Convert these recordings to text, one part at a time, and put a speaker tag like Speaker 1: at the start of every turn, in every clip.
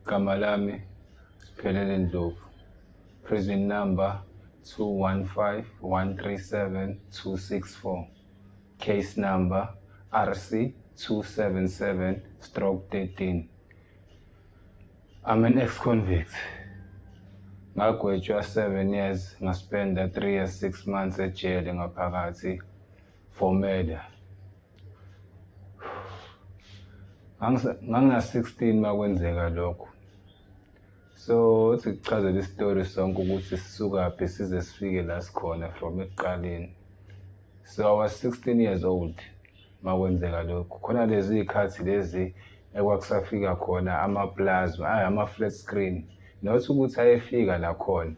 Speaker 1: Igama lami Siphelele Ndlovu. Prison number 215137264. Case number RC 277/13. I'm an ex-convict. Ngagwetshwa 7 years, ngaspenda 3 years 6 months ejele ngaphakathi for murder. Ngangina-16 makwenzeka lokho. So uthi kuchazela isitori sonke ukuthi sisukaphi size sifike la sikhona from ekuqaleni. So I was 16 years old makwenzeka lokho. Khona lezi zikhathi lezi ekwakusafika khona ama-plasma, ayi ama-flat screen. Not ukuthi ayefika nakhona,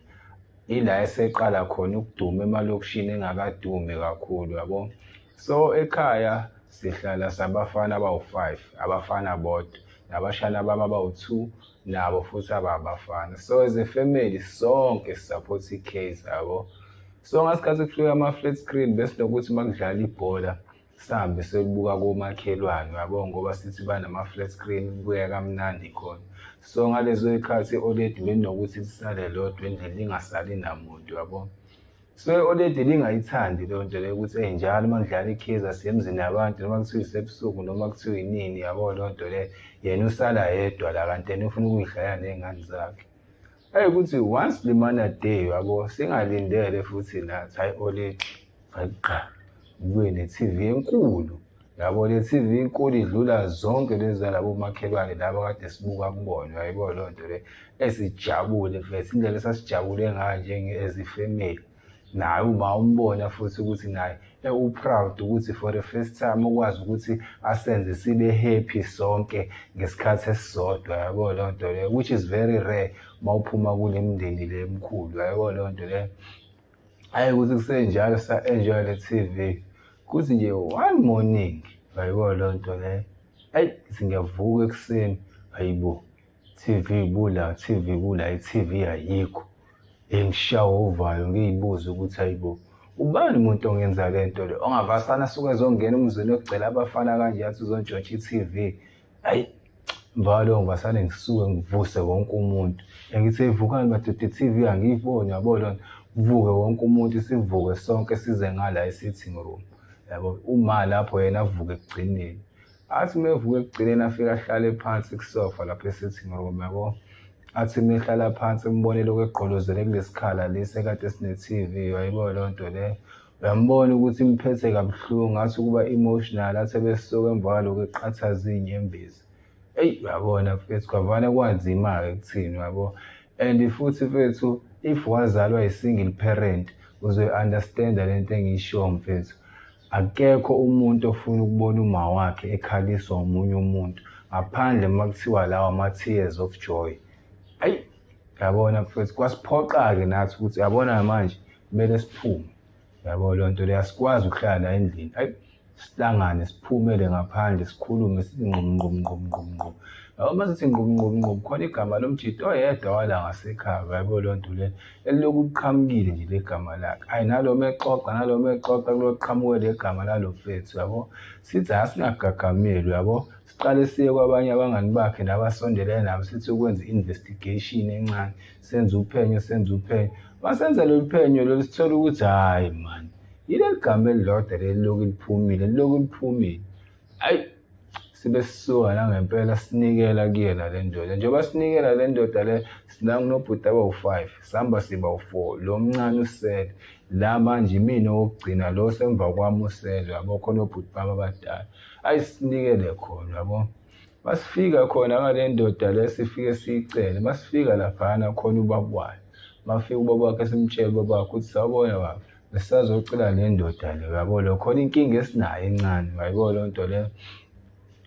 Speaker 1: ila eseqala khona ukuduma emalokishini engakadumi kakhulu yabo. So ekhaya sihlala sabafana abawu-5, abafana bodwa, nabashana bami abawu-2 nabo futhi ababafana. So as a family sonke support i-Kaizer yabo. So ngasikhathi kufika ama-flat screen besinokuthi makudlala ibhola sihambe siyolibuka komakhelwane yabo, ngoba sithi banama-flat screen kubukeka kamnandi khona. So ngalezo y'khathi i-oledi belinokuthi lisale lodwa endlini lingasali namuntu yabo. So i-oledi lingayithandi leyo nto leyo ukuthi eyi njalo uma kudlala i-Kaizer siya emzini yabantu noma kuthiwa isebusuku noma kuthiwa inini yabo leyo nto leyo, yena usala yedwa la kanti yena ufuna ukuy'dlalela ney'ngane zakhe. Eyi ukuthi once limana day yabo singalindele futhi nathi hhayi oledi, hhayi qha kubuye ne-T_V enkulu yabo. Le T_V inkulu idlula zonke lezi zalabo makhelwane laba kade sibuka kubona uyayibona leyo nto le. Esijabule mfethu, indlela esasijabule ngayo nje as ifamily. Naye uma umbona futhi ukuthi naye u-proud ukuthi for the first time ukwazi ukuthi asenze sibe happy sonke ngesikhathi esisodwa yabo leyo nto leyo, which is very rare uma uphuma kule mndeni le emkhulu yabo leyo nto leyo. Hhayi ukuthi kusenjalo sa-enjoy le T_V, kuthi nje one morning uyayibona leyo nto leyo, eyi ngithi ngiyavuka ekuseni, hayibo T_V bula, T_V bula, i-T_V ayikho. Ngishawa uvalo ngiy'buze ukuthi hayibo ubani umuntu ongenza le nto le, ongavasana asuke ezongena emzini ogcwele abafana kanje athi uzontshontsha i-T_V. Hhayi emva kwaloko ngivasane ngisuke ngivuse wonke umuntu. Ngithi hheyi vukani madoda i-T_V angiyiboni yabo leyo nto. Kuvuke wonke umuntu sivuke sonke size ngala e-sitting room yabo. Uma lapho yena avuke ekugcineni. Athi uma evuka ekugcineni afike ahlale phansi kusofa lapha e-sitting room yabo. Athi uma ehlala phansi umbone lokhu egqolozele kulesikhala lesi ekade sine-T_V uyayibona leyo nto leyo. Uyambona ukuthi imphethe kabuhlungu ngathi ukuba emotional athi ebesuka emva kwalokho eqathaza iy'nyembezi. Eyi uyabona mfethu kwavane kwanzima-ke kuthini uyabo. And futhi mfethu if wazalwa i-single parent uzoyi-understand-a le nto engiyishoyo mfethu. Akekho umuntu ofuna ukubona uma wakhe ekhaliswa omunye umuntu ngaphandle uma kuthiwa lawa ama-tears of joy. Ayi yabona mfethu kwasiphoqa-ke nathi ukuthi yabona manje kumele siphume yabo leyo nto leyo, asikwazi ukuhlala la endlini. Ayi sihlangane siphumele ngaphandle sikhulume sithi ngqum ngqum ngqum ngqum ngqum. Yabo uma sithi ngqum ngqum ngqum khona igama lomjita oyedwa wala ngasekhaya yabo leyo nto leyo elilokhu liqhamukile nje le gama lakhe. Ayi nalo mexoxa nalo mexoxa kulokhu qhamuke le gama lalo mfethu yabo. Sithi asingagagameli yabo, siqale siye kwabanye abangani bakhe nabasondelene nabo sithi ukwenza i-investigation encane, senze uphenyo senze uphenyo. Masenza lolu phenyo lolu sithola ukuthi hhayi man, yileli gama elilodwa leli lokhu liphumile, lilokhu liphumile. Hhayi sibe sisuka nangempela sinikela kuyena le ndoda. Njengoba sinikela le ndoda le sinanginobhuti abawu-5, sihamba siba u-4, lo mncane usele. La manje imina owokugcina lo osemva kwami usele yabo, khona obhuti bami abadala. Ayi sinikele khona yabo. Masifika khona ngale ndoda le sifike siyicele, masifika laphayana khona ubaba wayo. Mafika ubaba wakhe simtshele ubaba wakhe ukuthi sawubona baba, besisazocela le ndoda le uyabo lo khona inkinga esinayo encane uyayibona leyo nto leyo.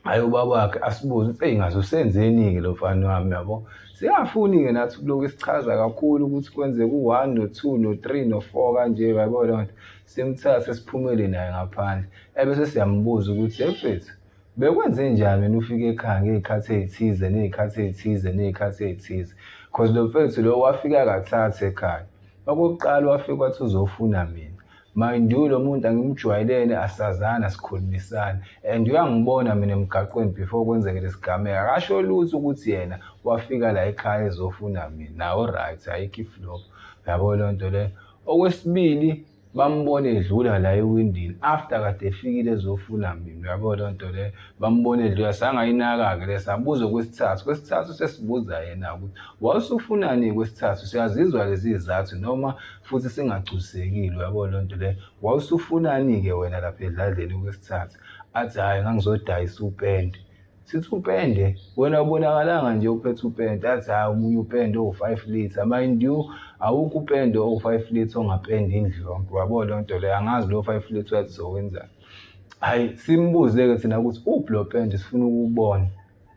Speaker 1: Hhayi ubaba wakhe asibuze ukuthi eyi ngaze usenzeni-ke lo mfana wami yabo. Singafuni-ke nathi ukulokhu sichaza kakhulu ukuthi kwenzeka u-one no-two no-three no-four kanje uyayibona leyo nto. Simthathe siphumele naye ngaphandle ebese siyambuza ukuthi he mfethu bekwenze njani wena ufike ekhaya ngey'khathi ey'thize ney'khathi ey'thize ney'khathi ey'thize. Cause lo mfethu lo wafika kathathu ekhaya. Okokuqala wafika wathi uzofuna mina. Mind you, lo muntu angimjwayelene, asazana, sikhulumisana and uyangibona mina emgaqweni before kwenzeke lesigameko. Akasho lutho ukuthi yena wafika la ekhaya ezofuna mina. Nawo right, ayikho iflop. Yabo leyo nto leyo. Okwesibili, bambone edlula la ewindini after kade efikile ezofuna mina. Uyabo leyo nto leyo, bambone edlula, sangayinaka-ke le. Sabuza kwesithathu, kwesithathu sesibuza yena ukuthi wawusufunani kwesithathu. Siyazizwa lezi zizathu noma futhi singagculisekile. Uyabo leyo nto leyo, wawusufunani-ke wena lapha edladleni kwesithathu? Athi hhayi, ngangizodayisa upende. Sithi upende? Wena ubonakalanga nje uphethe upende. Athi hhayi, omunye upende owu-5 litre. Mind you, awukho upende owu-5 litre ongapenda indlu yonke. Uyabo leyo nto leyo, angazi lo 5 litre wathi zowenzani. Hhayi, simbuze-ke thina ukuthi uphi lo pende, sifuna ukuwubona.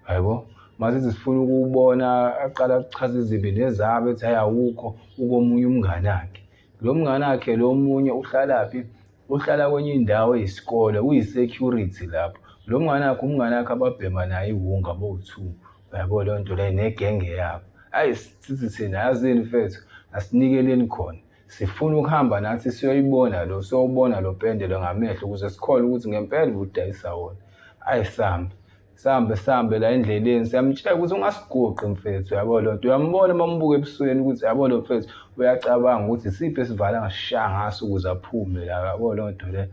Speaker 1: Yabo, masithi sifuna ukuwubona, aqala ukuchaza izibi nezabo, ethi hhayi awukho, ukomunye umngane wakhe. Lo mngane wakhe lo munye uhlalaphi? Uhlala kwenye indawo eyisikole, uyi-security lapho. Lo mngane wakhe, umngane wakhe ababhema naye iwunga bowu-two. Uyabo leyo nto leyo, negenge yabo. Hhayi, sithi thina yazini mfethu, asinikeleni khona. Sifuna ukuhamba nathi siyoyibona lo, siyowubona lo pende lo ngamehlo ukuze sikholwe ukuthi ngempela ubudayisa wona. Hhayi sambe. Sambe sambe la endleleni, siyamtshela ukuthi ungasiguqi mfethu. Uyabo leyo nto, uyambona uma umbuka ebusweni ukuthi yabo lo mfethu uyacabanga ukuthi isiphi esivala angasishaya ngaso ukuze aphume la. Yabo leyo nto le.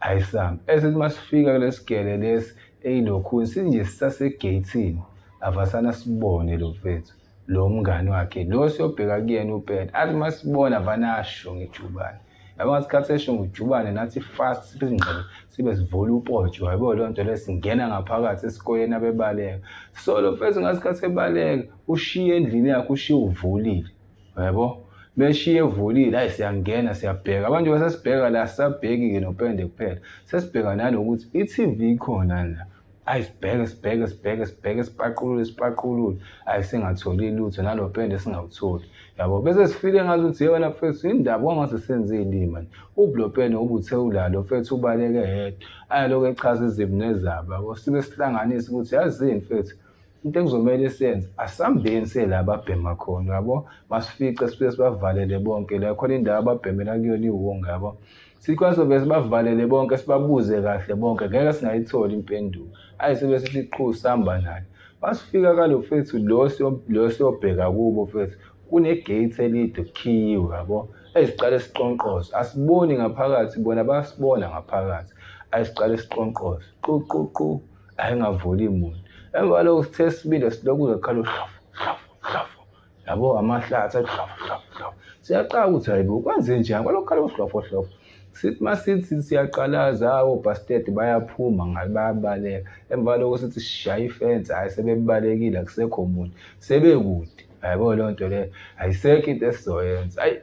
Speaker 1: Hhayi sambe. Esithi uma sifika kulesigele lesi eyilokhuni, sinje sisasegeyithini, avasana sibone lo mfethu, lo mngani wakhe lo siyobheka kuyena upende. Athi uma sibona vane asho ngejubane. Yabo ngasikhathi esho ngojubane, nathi fast sibe ngqebe sibe sivula upotsho. Yabo leyo nto leyo, singena ngaphakathi esikoleni abebaleka. So lo mfethu ngasikhathi ebaleka ushiye endlini yakhe, ushiye uvulile. Yabo, beshiye evulile, hayi siyangena siyabheka. Abantu basesibheka la, sisabheki-ke nopende kuphela, sesibheka nanokuthi i-TV ikhona la. Ayi sibheke sibheke sibheke sibheke, sipaqulule sipaqulule, ayi singatholi lutho, nalo pende singawutholi. Yabo, bese sifike ngazuthi yena mfethu indaba kwangathi senze ilima nje. Uphi lo pende ubuthe ulalo mfethu, ubaleke yedwa. Ayi lokho echaza izibi nezaba. Yabo, sibe sihlanganise ukuthi yazini mfethu, into ekuzomele siyenze, asambeni siye la ababhema khona. Yabo, masifice sifike sibavalele bonke la khona indawo ababhemela kuyona iwunga. Yabo, sikhona sobe sibavalele bonke, sibabuze kahle bonke, ngeke singayitholi impendulo. Ayi sibe sithi qhu sihamba naye. Masifika kalo mfethu lo lo siyobheka kubo mfethu, kune-gate elide kukhiyiwe. Yabo, eziqale siqonqoze, asiboni ngaphakathi, bona bayasibona ngaphakathi. Ayisiqale siqonqoze, qu qu qu, ayingavuli muntu. Emva kwaloko sithe sibile silokhu kuzokhala uhlafu hlafu hlafu. Yabo, amahlathi athi hlafu hlafu hlafu. Siyaqala ukuthi hayibo, kwenze njani kwalokhu khala uhlofo hlofo. Sithi masithi siyaqalaza, obhastedi bayaphuma ngale bayabaleka. Emva kwaloko sithi sishaya ifensi, hhayi sebebalekile, akusekho muntu, sebekude. Yabo leyo nto leyo, ayisekho into esizoyenza. Ayi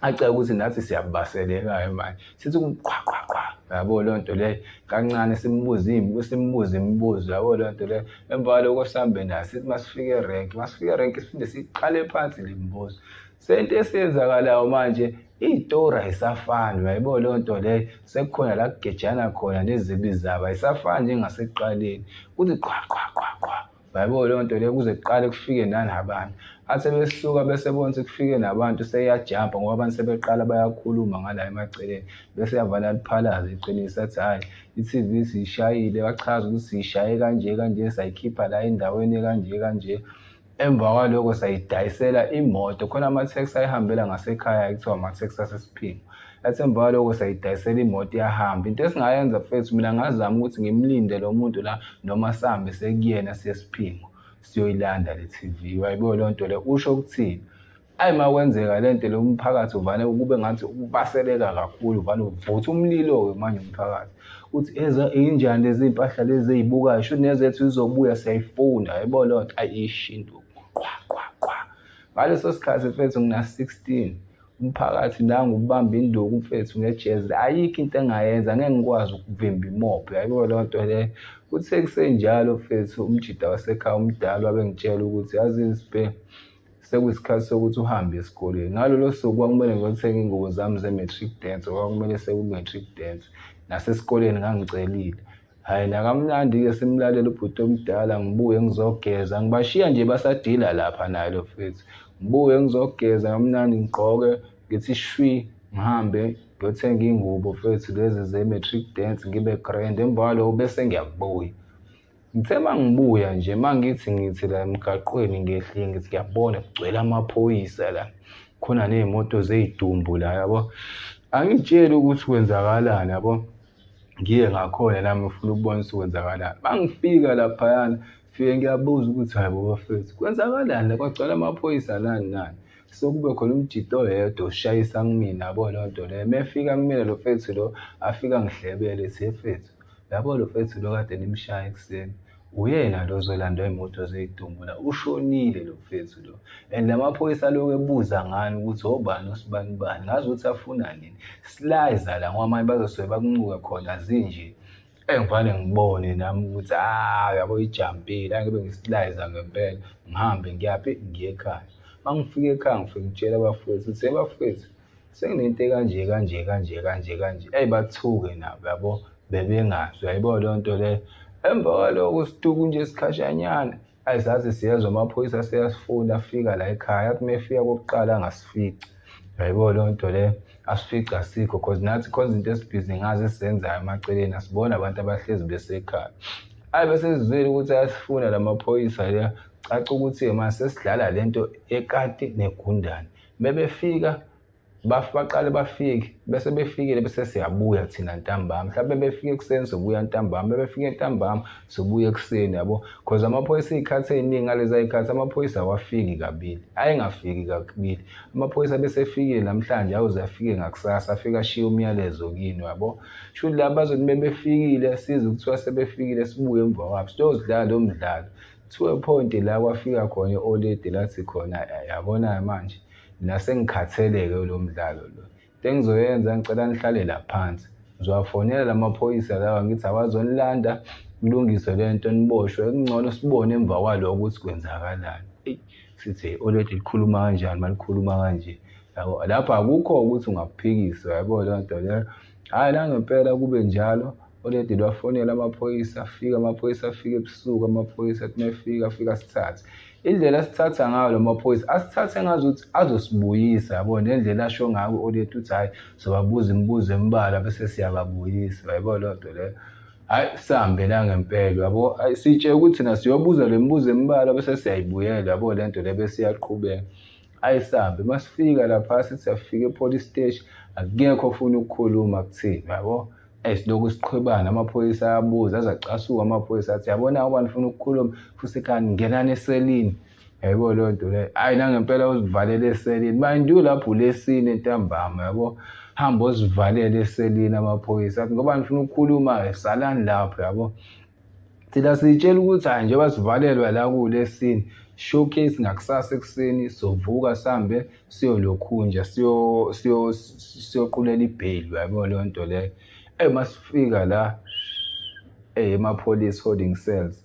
Speaker 1: acela ukuthi nathi siyabaseleka-ke manje, sithi qwa qwa qwa. Yabo leyo nto leyo, kancane simbuze simbuze imibuzo. Yabo leyo nto leyo. Emva kwaloko sihambe naye, sithi masifika erenki, masifika erenki siphinde siqale phansi le mibuzo. Sento esiyenzakalayo manje, iy'tori ayisafani. Uyayibona leyo nto leyo, sekukhona la kugejana khona nezibi zabo, ayisafani njengasekuqaleni. Kuthi qwa qwa qwa qwa. Uyayibona leyo nto leyo, kuze kuqale kufike nanabantu. Athi besuka bese bona ukuthi kufike nabantu, seyajampa ngoba abantu sebeqala bayakhuluma ngala emaceleni. Bese yavala liphalaze iqiniso, athi hhayi i-TV siyishayile, bachaza ukuthi siyishaye kanje kanje, sayikhipha la endaweni ekanje kanje. Emva kwaloko sayidayisela imoto, khona ama-taxi ayihambela ngasekhaya kuthiwa ama-taxi aseSiphingo. Yathi emva kwaloko sayidayisela imoto iyahamba. Into esingayenza mfethu, mina ngazama ukuthi ngimlinde lo muntu la noma sihambe sekuyena siye eSiphingo siyoyilanda le TV. Uyayibona leyo nto leyo, usho ukuthini? Ayi uma kwenzeka le nto le, umphakathi uvane kube ngathi ubaseleka kakhulu, uvane uvutha umlilo-ke manje umphakathi. Uthi eza injani lezi iy'mpahla lezi ey'bukayo, shuthi nezethu zizobuya siyayifuna. Yayibona leyo nto, ayi isho induku, qwa qwa qwa. Ngaleso sikhathi mfethu ngina-16, umphakathi nangu ubamba induku mfethu ngejezi, ayikho into engayenza, ngeke ngikwazi ukuvimba imobhu. Yayibona leyo nto leyo. Kuthe kusenjalo mfethu, umjida wasekhaya omdala wabengitshela ukuthi yazini Sibhe, sekuyisikhathi sokuthi uhambe esikoleni. Ngalolo suku kwakumele ngiyothenga iy'ngubo zami ze-matric dance, kwakumele seku-matric dance. Nasesikoleni ngangicelile. Hhayi nakamnandi-ke simlalela ubhuti omdala, ngibuye ngizogeza, ngibashiya nje basadila lapha naye lo mfethu. Ngibuye ngizogeza kamnandi, ngigqoke, ngithi shwi, Ngihambe ngiyothenga iy'ngubo mfethu lezi ze-matric dance ngibe grand, emva kwaloko bese ngiyabuya. Ngithe uma ngibuya nje uma ngithi ngithi la emgaqweni ngehlile ngithi ngiyabona kugcwele amaphoyisa la, khona ney'moto zey'dumbu la yabo. Angiy'tsheli ukuthi kwenzakalani yabo. Ngiye ngakhona nami ngifuna ukubona ukuthi kwenzakalani. Uma ngifika laphayana fike ngiyabuza ukuthi hhayi bo bafethu kwenzakalani la kwagcwala amaphoyisa nani nani. So kube khona umjita oyedwa oshayisa kumina yabo leyo nto leyo. Uma efika kumina lo mfethu lo afike angihlebele ethi, he mfethu yabo lo mfethu lo kade nimshaya ekuseni uyena lo ozolandwa iy'moto zey'dumbu la, ushonile lo mfethu lo. And la maphoyisa alokhu ebuza ngani ukuthi obani osibani bani, ngazi ukuthi afuna nini. Silayiza la ngoba manje bazosuke bakuncuke khona zinje. Engivane ngibone nami ukuthi ah yabo ijampile, angibe ngisilayiza ngempela ngihambe ngiyaphi ngiye ekhaya. Uma ngifika ekhaya ngifike ngitshela abafowethu ukuthi hey bafowethu senginento ekanje kanje kanje kanje kanje. Eyi bathuke nabo yabo bebengazi uyayibona leyo nto leyo. Emva kwaloko situku nje isikhashanyana ayi sathi siyezwa amaphoyisa aseyasifuna afika la ekhaya athi uma efika kokuqala angasifici uyayibona leyo nto leyo asifice asikho cause nathi khona izinto esibhizi ngazo esizenzayo emaceleni asibona abantu abahlezi besekhaya ayi bese sizwile ukuthi ayasifuna la maphoyisa la caca ukuthi manje sesidlala lento ekati negundane bebefika baqale bafike bese befikile bese siyabuya thina ntambama mhlawumbe befike ekuseni sobuya ntambama bebefike ntambama sobuya ekuseni yabo cause amaphoyisa iy'khathi ey'ningi ngaleza y'khathi amaphoyisa awafiki kabili ayengafiki kabili amaphoyisa bese efikile namhlanje awuze afike ngakusasa afike ashiye umyalezo kini yabo shuthi la bazothi bebefikile sizwe kuthiwa sebefikile sibuye emva kwabo siyozidlala lo mdlalo to a point la kwafika khona i-oledi lathi khona yabona manje Mina sengikhathele-ke lo mdlalo lo. Into engizoyenza ngicela nihlale la phansi. Ngizowafonela la maphoyisa lawa ngithi awazonilanda kulungiswe le nto niboshwe. Kungcono sibone emva kwaloko ukuthi kwenzakalani. Eyi sithi already likhuluma kanjani uma likhuluma kanje. Yabo lapho akukho ukuthi ungakuphikisa yabo leyo nto leyo. Hhayi nangempela kube njalo. Already lwafonela amaphoyisa afika amaphoyisa afika ebusuku amaphoyisa athi mefika afika asithathe indlela asithatha ngayo lo maphoyisa asithathe ngazuthi azosibuyisa yabo nendlela asho ngayo u-Oledi uthi hhayi sobabuza imibuzo embalwa bese siyababuyisa yabo loo nto leyo hhayi sihambe nangempela yabo sitshe ukuthi thina siyobuza le mibuzo embalwa bese siyayibuyela yabo le nto le bese iyaqhubeka ayisambe masifika lapha sithi siyafika e-police station akekho ofuna ukukhuluma kuthina yabo. Eyi silokhu siqhwebana amaphoyisa ayabuza aze acasuke amaphoyisa athi yabona uba nifuna ukukhuluma futhi ekhaya ngenani eselini yayibona leyo nto leyo hhayi nangempela uzivalele eselini mind you lapho ulesine ntambama yabo hamba uzivalele eselini amaphoyisa athi ngoba nifuna ukukhuluma-ke salani lapho yabo. Thina siyitshela ukuthi hhayi njengoba sivalelwa la kuwulesine showcase ngakusasa ekuseni sovuka sihambe siyolokhunja siyoqulela ibheyili uyayibona leyo nto leyo. Eyi uma sifika la ema-police holding cells,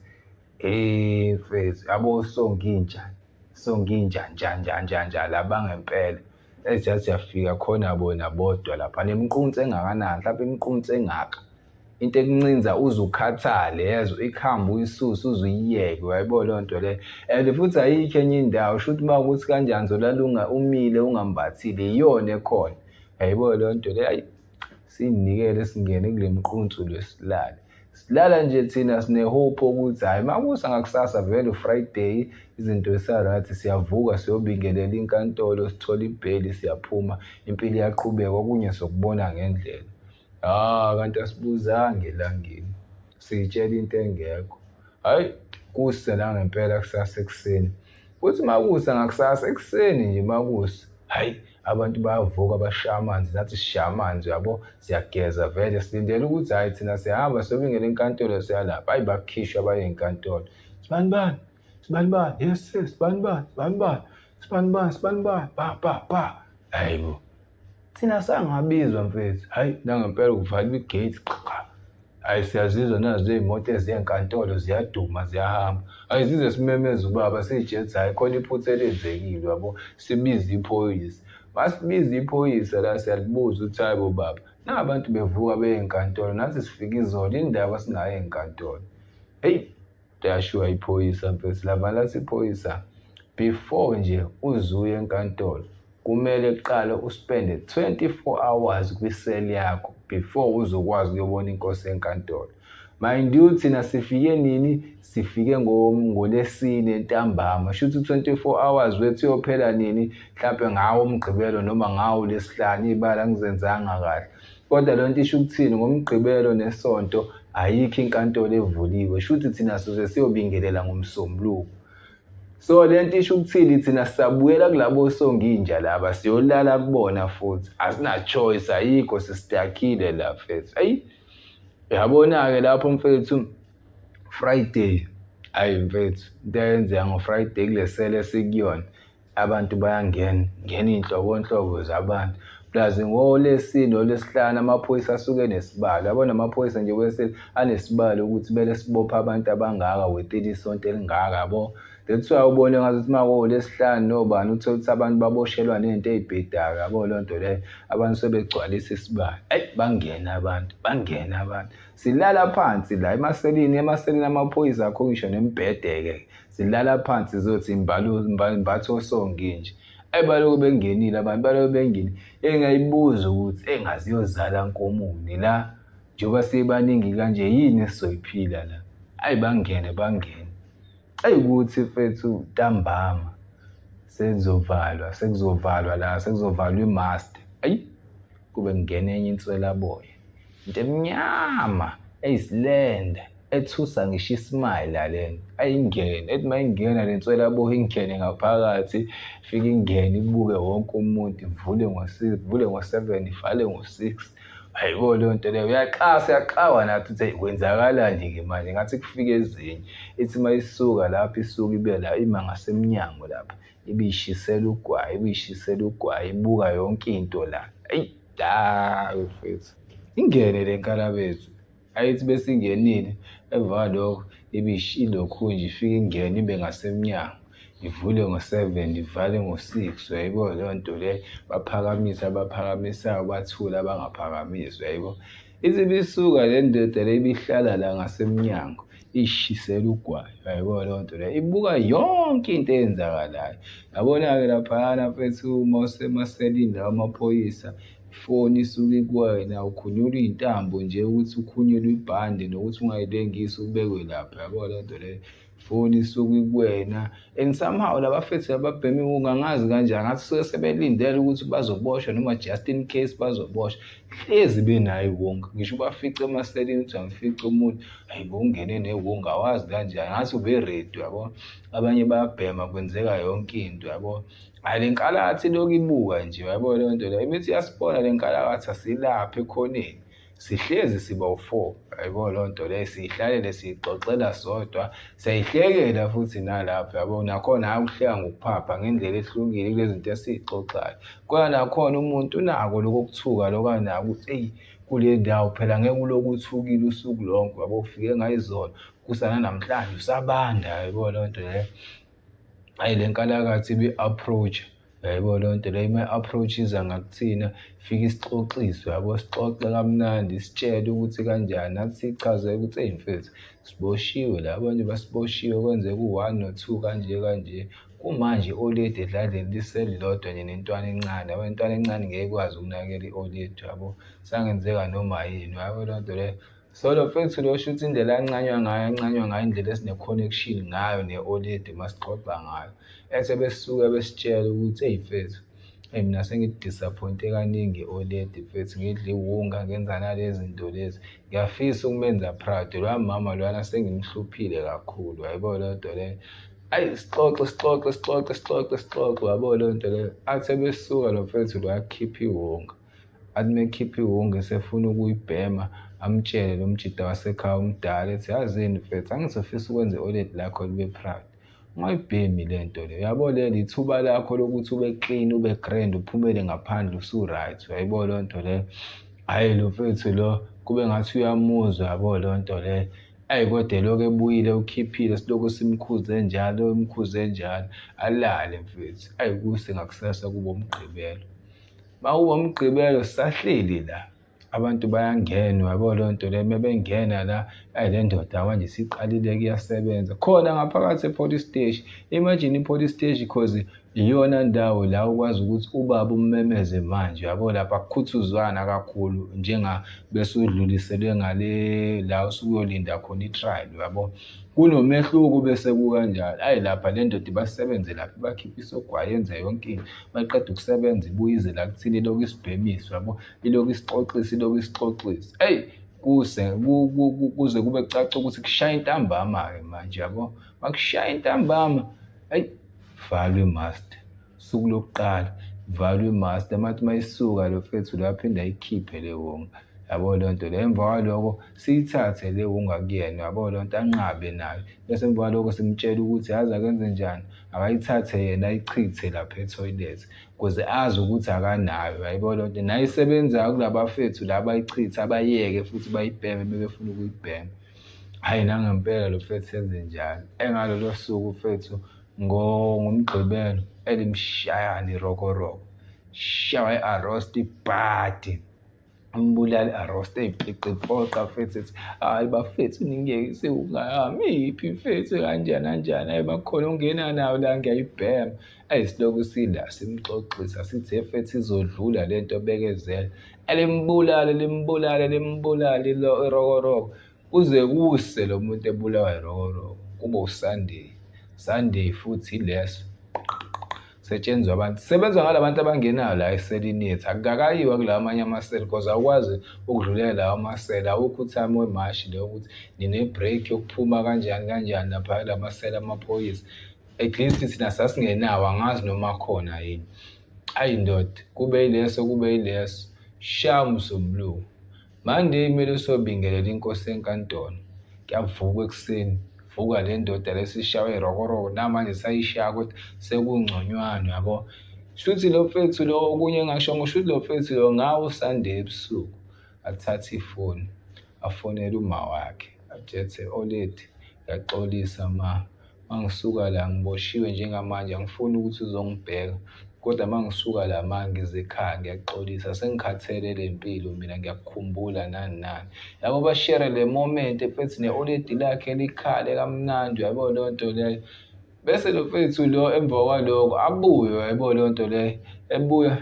Speaker 1: hhe mfethu yabo songinja, songinja nja nja nja nja la bangempela. Eziyathi siyafika khona bona bodwa lapha nemiqunsi engakanani mhlawumbe imiqunsi engaka. Into ekuncinza uze ukhathale yezwa ikhambi uyisuse uze uyiyeke uyayibona leyo nto leyo and futhi ayikho enye indawo shuthi uma ukuthi kanjani zolala umile ungambathile iyona ekhona uyayibona leyo nto leyo ayi siyinikele singene kule mqunsu lesilale silala nje thina sine-hope ukuthi hhayi makusa ngakusasa vele u-Friday izinto zisa-right siyavuka siyobingelela inkantolo sithole ibheli siyaphuma impilo iyaqhubeka okunye sokubona ngendlela. Ah kanti asibuzanga elangeni siyitshela into engekho. Hhayi kuse nangempela kusasa ekuseni. Kuthi makusa ngakusasa ekuseni nje makusa, hhayi abantu bayavuka bashaya amanzi nathi sishaya amanzi uyabo siyageza vele silindele ukuthi hhayi thina siyahamba siyobingela enkantolo siyalapha. Hhayi bakhishwa baye enkantolo. Sibani bani? Sibani bani? Yes sis, sibani bani? Sibani bani? Sibani bani? Sibani bani? Ba ba ba. Hayi bo. Thina sangabizwa mfethu. Hayi nangempela kuvalwa i-gate qha. Hayi siyazizwa nazo iy'moto eziya enkantolo ziyaduma ziyahamba. Hayi size simemeze ubaba siy'tshela ukuthi hhayi khona iphutha elenzekile uyabo, sibize iphoyisa. Masibiza iphoyisa la siyalibuza ukuthi hhayi bo baba, naba abantu bevuka beye enkantolo nathi sifike izolo yini ndaba singayi enkantolo. Eyi lashiwa iphoyisa mfethu, lavane lathi iphoyisa before nje uze uye enkantolo. Kumele kuqala uspende 24 hours kwi-cell yakho before uzokwazi ukuyobona inkosi enkantolo. Mind you, thina sifike nini? Sifike ngoLesine ntambama. Shuthi u-24 hours wethu uyophela nini? Mhlampe ngawo uMgqibelo noma ngawo uLwesihlanu, iy'balo angizenzanga kahle. Kodwa le nto isho ukuthini? NgoMgqibelo neSonto ayikho inkantolo evuliwe. Shuthi thina sizoze siyobingelela ngoMsombuluko. So le nto isho ukuthini? Thina sisabuyela kulabo songinja laba, siyolala kubona futhi. Asina choice, ayikho, sistakile la mfethu. Ayi, yabona-ke lapho mfethu, Friday, hhayi mfethu, into eyenzeka ngo-Friday kule sele esikuyona, abantu bayangena, ngena iy'nhlobonhlobo zabantu. Plus ngoLwesine noLwesihlanu amaphoyisa asuke enesibalo. Yabona amaphoyisa nje wesele anesibalo ukuthi kumele sibophe abantu abangaka within isonto elingaka, yabo. That's why ubone ngazuthi uma kuwuLwesihlanu nobani uthole ukuthi abantu baboshelwa ney'nto ey'bhedayo, yabo leyo nto leyo. Abantu sebegcwalisa isibalo. Eyi, bangena abantu, bangena abantu. Silala phansi la emaselini, emaselini amaphoyisa akho ngisho nemibhede-ke. Silala phansi zothi imbatho osonginje. Eyi, balokhu bengenile abantu, balokhu bengenile. Engayibuza ukuthi engazi iyozala nkomoni la, njengoba sibaningi kanje yini esizoyiphila la? Ayi, bangene bangene. Eyi ukuthi mfethu ntambama sekuzovalwa, sekuzovalwa la, sekuzovalwa i-master. Ayi, kube kungena enye inswelaboya, into emnyama eyisilenda ethusa ngisho ismile le nto. Ayingene, ethi uma ingena le nswelaboya ingene ngaphakathi, ifike ingene ibuke wonke umuntu, ivule ngo-six, ivule ngo-seven, ivale ngo-six. Hayibo leyo nto leyo, uyaxasa uyaxakwa nathi ukuthi eyi kwenzakalani-ke manje, ngathi kufike ezinye. Ithi uma isuka lapho isuke ibe la ima ngasemnyango lapha, ibishisela ugwayi, ibishisela ugwayi, ibuka yonke into la. Eyi, hawu mfethu, ingene le nkalabethu. Ayithi bese ingenile, emva kwalokho ilokhu nje ifike ingene ibe ngasemnyango. Ivule ngo-seven, ivale ngo-six, uyayibona leyo nto leyo. Baphakamise abaphakamisayo, bathule abangaphakamisi, uyayibona. Ithi ibisuka le ndoda le ibihlala la ngasemnyango, ishisela ugwayi, uyayibona leyo nto leyo. Ibuka yonke into eyenzakalayo. Yabona-ke laphayana mfethu uma usemaselini lawa amaphoyisa, ifoni isuke ikuwena, ukhunyulwa iy'ntambo nje ukuthi ukhunyulwe ibhande nokuthi ungayilengisi ubekwe lapha, yabo leyo nto leyo. Ifoni isuke ikuwena and somehow labafethu ababhema iwunga angazi kanjani, ngathi suke sebelindele ukuthi bazoboshwa noma just in case bazoboshwa, hlezi benayo iwunga. Ngisho ubafice emaseleni uthi uyamfica umuntu, hhayi bo ungene newunga awazi kanjani, ngathi ube-ready uyabo. Abanye bayabhema kwenzeka yonke into uyabo. Hhayi le nkalakatha ilokhu ibuka nje uyabo leyo nto leyo, imithi iyasibona le nkalakatha silapha ekhoneni. Sihlezi siba u-four, yayibona leyo nto leyo, siyihlalele siyixoxela sodwa, siyayihlekela futhi nalapho yabo. Nakhona hhayi ukuhleka ngokuphapha ngendlela ehlukile kule zinto esiy'xoxayo. Kodwa nakhona umuntu unako lokho kuthuka lokhu anako ukuthi eyi kule ndawo phela ngeke ulokhu uthukile usuku lonke yabo, ufike ngayizolo kusa nanamhlanje usabanda, yayibona leyo nto leyo. Hhayi le nkalakatha ibi-approach-a, uyayibona leyo nto leyo, uma i-approach iza ngakuthina ifike isixoxise uyabo, sixoxe kamnandi isitshele ukuthi kanjani, nathi siyichazele ukuthi eyi mfethu siboshiwe la, abanye basiboshiwe kwenzeka u-one no-two kanje kanje. Kumanje i-oledi edladleni liselilodwa nje nentwana encane, yabo intwana encane ngeke ikwazi ukunakekela i-oledi uyabo, sangenzeka noma yini, uyabo leyo nto leyo. So lo mfethu lo shuthi indlela ancanywa ngayo, ancanywa ngayo indlela esine-connection ngayo ne-oledi uma sixoxa ngayo. Ese besuke besitshela ukuthi eyi mfethu, eyi mina sengidisaphoyinte kaningi i-oledi mfethu, ngidla iwunga ngenza nalezi zinto lezi. Ngiyafisa ukumenza proud, loya mama loyana sengimhluphile kakhulu, uyayibona leyo nto leyo. Ayi sixoxe sixoxe sixoxe sixoxe sixoxe, uyabo leyo nto leyo. Athi ebesuka lo mfethu lo akhiphe iwunga. Athi uma ekhipha iwunga esefuna ukuyibhema, amtshele lo mjita wasekhaya omdala ethi, yazini mfethu, angithi ufisa ukwenza i-oledi lakho libe proud. Ungayibhemi le nto le, uyabo leli ithuba lakho lokuthi ube clean, ube grand, uphumele ngaphandle usu-right, uyayibona leyo nto leyo. Hhayi lo mfethu lo kube ngathi uyamuzwa, yabo leyo nto leyo. Ayi kodwa elokhu ebuyile ukhiphile silokhu simkhuze njalo, imkhuze njalo, alale mfethu. Ayi kuse ngakusasa kube uMgqibelo. Mawuba uMgqibelo sisahleli la, abantu bayangena uyabo leyo nto leyo, uma bengena la, ayi le ndoda manje isiqalile-ke iyasebenza. Khona ngaphakathi e-police steshi, imagine i-police steshi cause Iyona ndawo la ukwazi ukuthi ubaba ummemeze manje, uyabo lapha akukhuthuzwana kakhulu njenga bese udluliselwe ngale la usuke uyolinda khona i-trial, uyabo. Kunomehluko bese kukanjalo. Hhayi lapha le ndoda ibasebenze lapha ibakhiphe isogwayi yenze yonke into. Maqeda ukusebenza ibuye ize la kuthina ilokhu isibhemisa, uyabo, ilokhu isixoxisa, ilokhu isixoxisa. Eyi kuse kuze kube kucaca ukuthi kushaya intambama-ke manje, yabo. Makushaya intambama, eyi valwe i-master. Usuku lokuqala valwe i-master, mathi mayisuka lo mfethu lo aphinde ayikhiphe le wunga. Yabo leyo nto leyo. Emva kwaloko siyithathe le wunga kuyena, yabo leyo nto, anqabe nayo. Bese emva kwaloko simtshela ukuthi yazi akenze njani, akayithathe yena ayichithe lapha ethoyilethi ukuze azi ukuthi akanayo, yayibona leyo nto. Nayo isebenzayo kula bafethu la abayichithe abayeke futhi bayibheme uma befuna ukuyibhema. Hhayi nangempela lo mfethu enze njalo. Engalolo suku mfethu ngoMgqibelo elimshayani irokoroko, shawa i-arrost ibhadi. Umbulali arrost eyipiqipoqa mfethu ethi hhayi bafethu ningiyekise ungayami iyiphi mfethu kanjani kanjani, hhayi bakhona ongena nayo la ngiyayibhema. Eyi silokhu sila simxoxisa sithi he mfethu izodlula le nto bekezela. Elimbulale limbulale limbulale irokoroko kuze kuse lo muntu ebulawa irokoroko kube uSunday. Sunday futhi ileso setshenzwa abantu sebenzwa ngala bantu abangenayo la eselini yethu akukakayiwa kulawa amanye amaseli because awukwazi ukudlulela lawa amaseli awukho uthami wemashi leyo ukuthi nine-break yokuphuma kanjani kanjani lapha la maseli amaphoyisa. At least thina sasingenawo angazi noma khona yini. Ayi ndoda kube yileso kube yileso shaya uMsombuluko. Monday kumele usobingelela inkosi enkantolo. Kuyavukwa ekuseni, vuka le ndoda lesishawe irokoroko namanje sayishaya kodwa sekungconywana yabo. Shuthi lo mfethu lo okunye engingakusho shuthi lo mfethu lo ngawo uSunday ebusuku athathe ifoni afonele uma wakhe athethe oledi ngiyaxolisa ma. Uma ngisuka la ngiboshiwe njengamanje angifuni ukuthi uzongibheka kodwa uma ngisuka la ma ngize ekhaya ngiyaxolisa sengikhathele le mpilo mina ngiyakukhumbula nani nani. Yabo bashere le moment mfethu ne-oledi lakhe likhale kamnandi uyabo leyo nto leyo. Bese lo mfethu lo emva kwaloko abuye uyayibona leyo nto leyo ebuya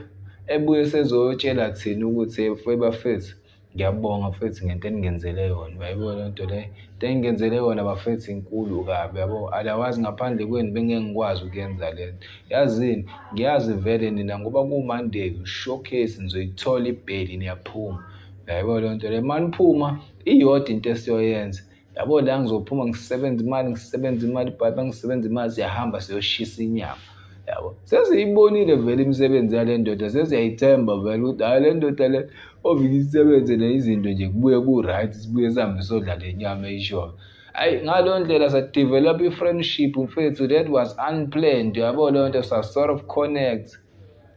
Speaker 1: ebuye sezotshela thina ukuthi bafethu ngiyabonga mfethu ngento eningenzele yona, uyayibona leyo nto leyo. Into eningenzele yona bafethu inkulu kabi yabo, otherwise ngaphandle kwenu bengeke ngikwazi ukuyenza le nto. Yazini, ngiyazi vele nina ngoba kuwu-Monday showcase nizoyithola ibheli niyaphuma, uyayibona leyo nto leyo. Uma niphuma iyodwa into esiyoyenza, yabo la ngizophuma ngisebenze imali ngisebenze imali but mangisebenza imali siyahamba siyoshisa inyama yabo. Sesiyibonile vele imisebenzi yale ndoda, sesiyayithemba vele ukuthi hhayi le ndoda le ovike isebenze le izinto nje kubuye ku-right sibuye sihambe sodla le nyama eyishoyo. Hhayi ngaleyo ndlela sa-develop i-friendship mfethu that was unplanned uyabo leyo nto sa-sort of connect.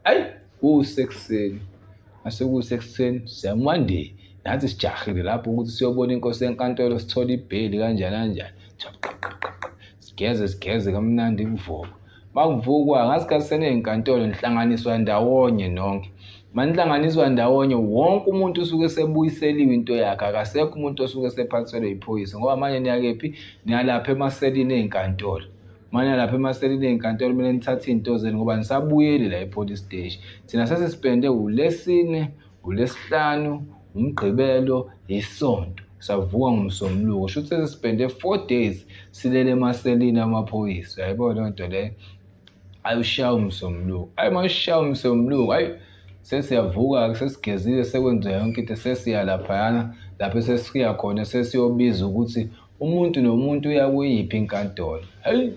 Speaker 1: Hhayi kusekuseni masekusekuseni Monday nathi sijahile lapho ukuthi siyobona inkosi yenkantolo sithole ibheli kanjani kanjani. Sigeze sigeze kamnandi kuvukwa. Makuvukwa ngasikhathi seney'nkantolo nihlanganiswa ndawonye nonke. Manihlanganiswa ndawonye wonke umuntu usuke esebuyiseliwe into yakhe, akasekho umuntu osuke esephathelwe iphoyisa ngoba manje niyakephi? Niyalapha emaselini ey'nkantolo. Manje lapha emaselini ey'nkantolo kumele nithathe iy'nto zenu ngoba nisabuyeli la e-police station. Thina sesispende uLwesine, uLwesihlanu, uMgqibelo, iSonto. Savuka ngoMsombuluko. Shuthi sesispende 4 days silele emaselini amaphoyisa. Uyayibona leyo nto leyo? Ayushaya uMsombuluko. Ayi mawushaya uMsombuluko, ayi sesiyavuka-ke sesigezile sekwenziwa yonke into sesiya laphayana lapho esesiya khona sesiyobiza ukuthi umuntu nomuntu uya kuyiphi inkantolo. Hayi,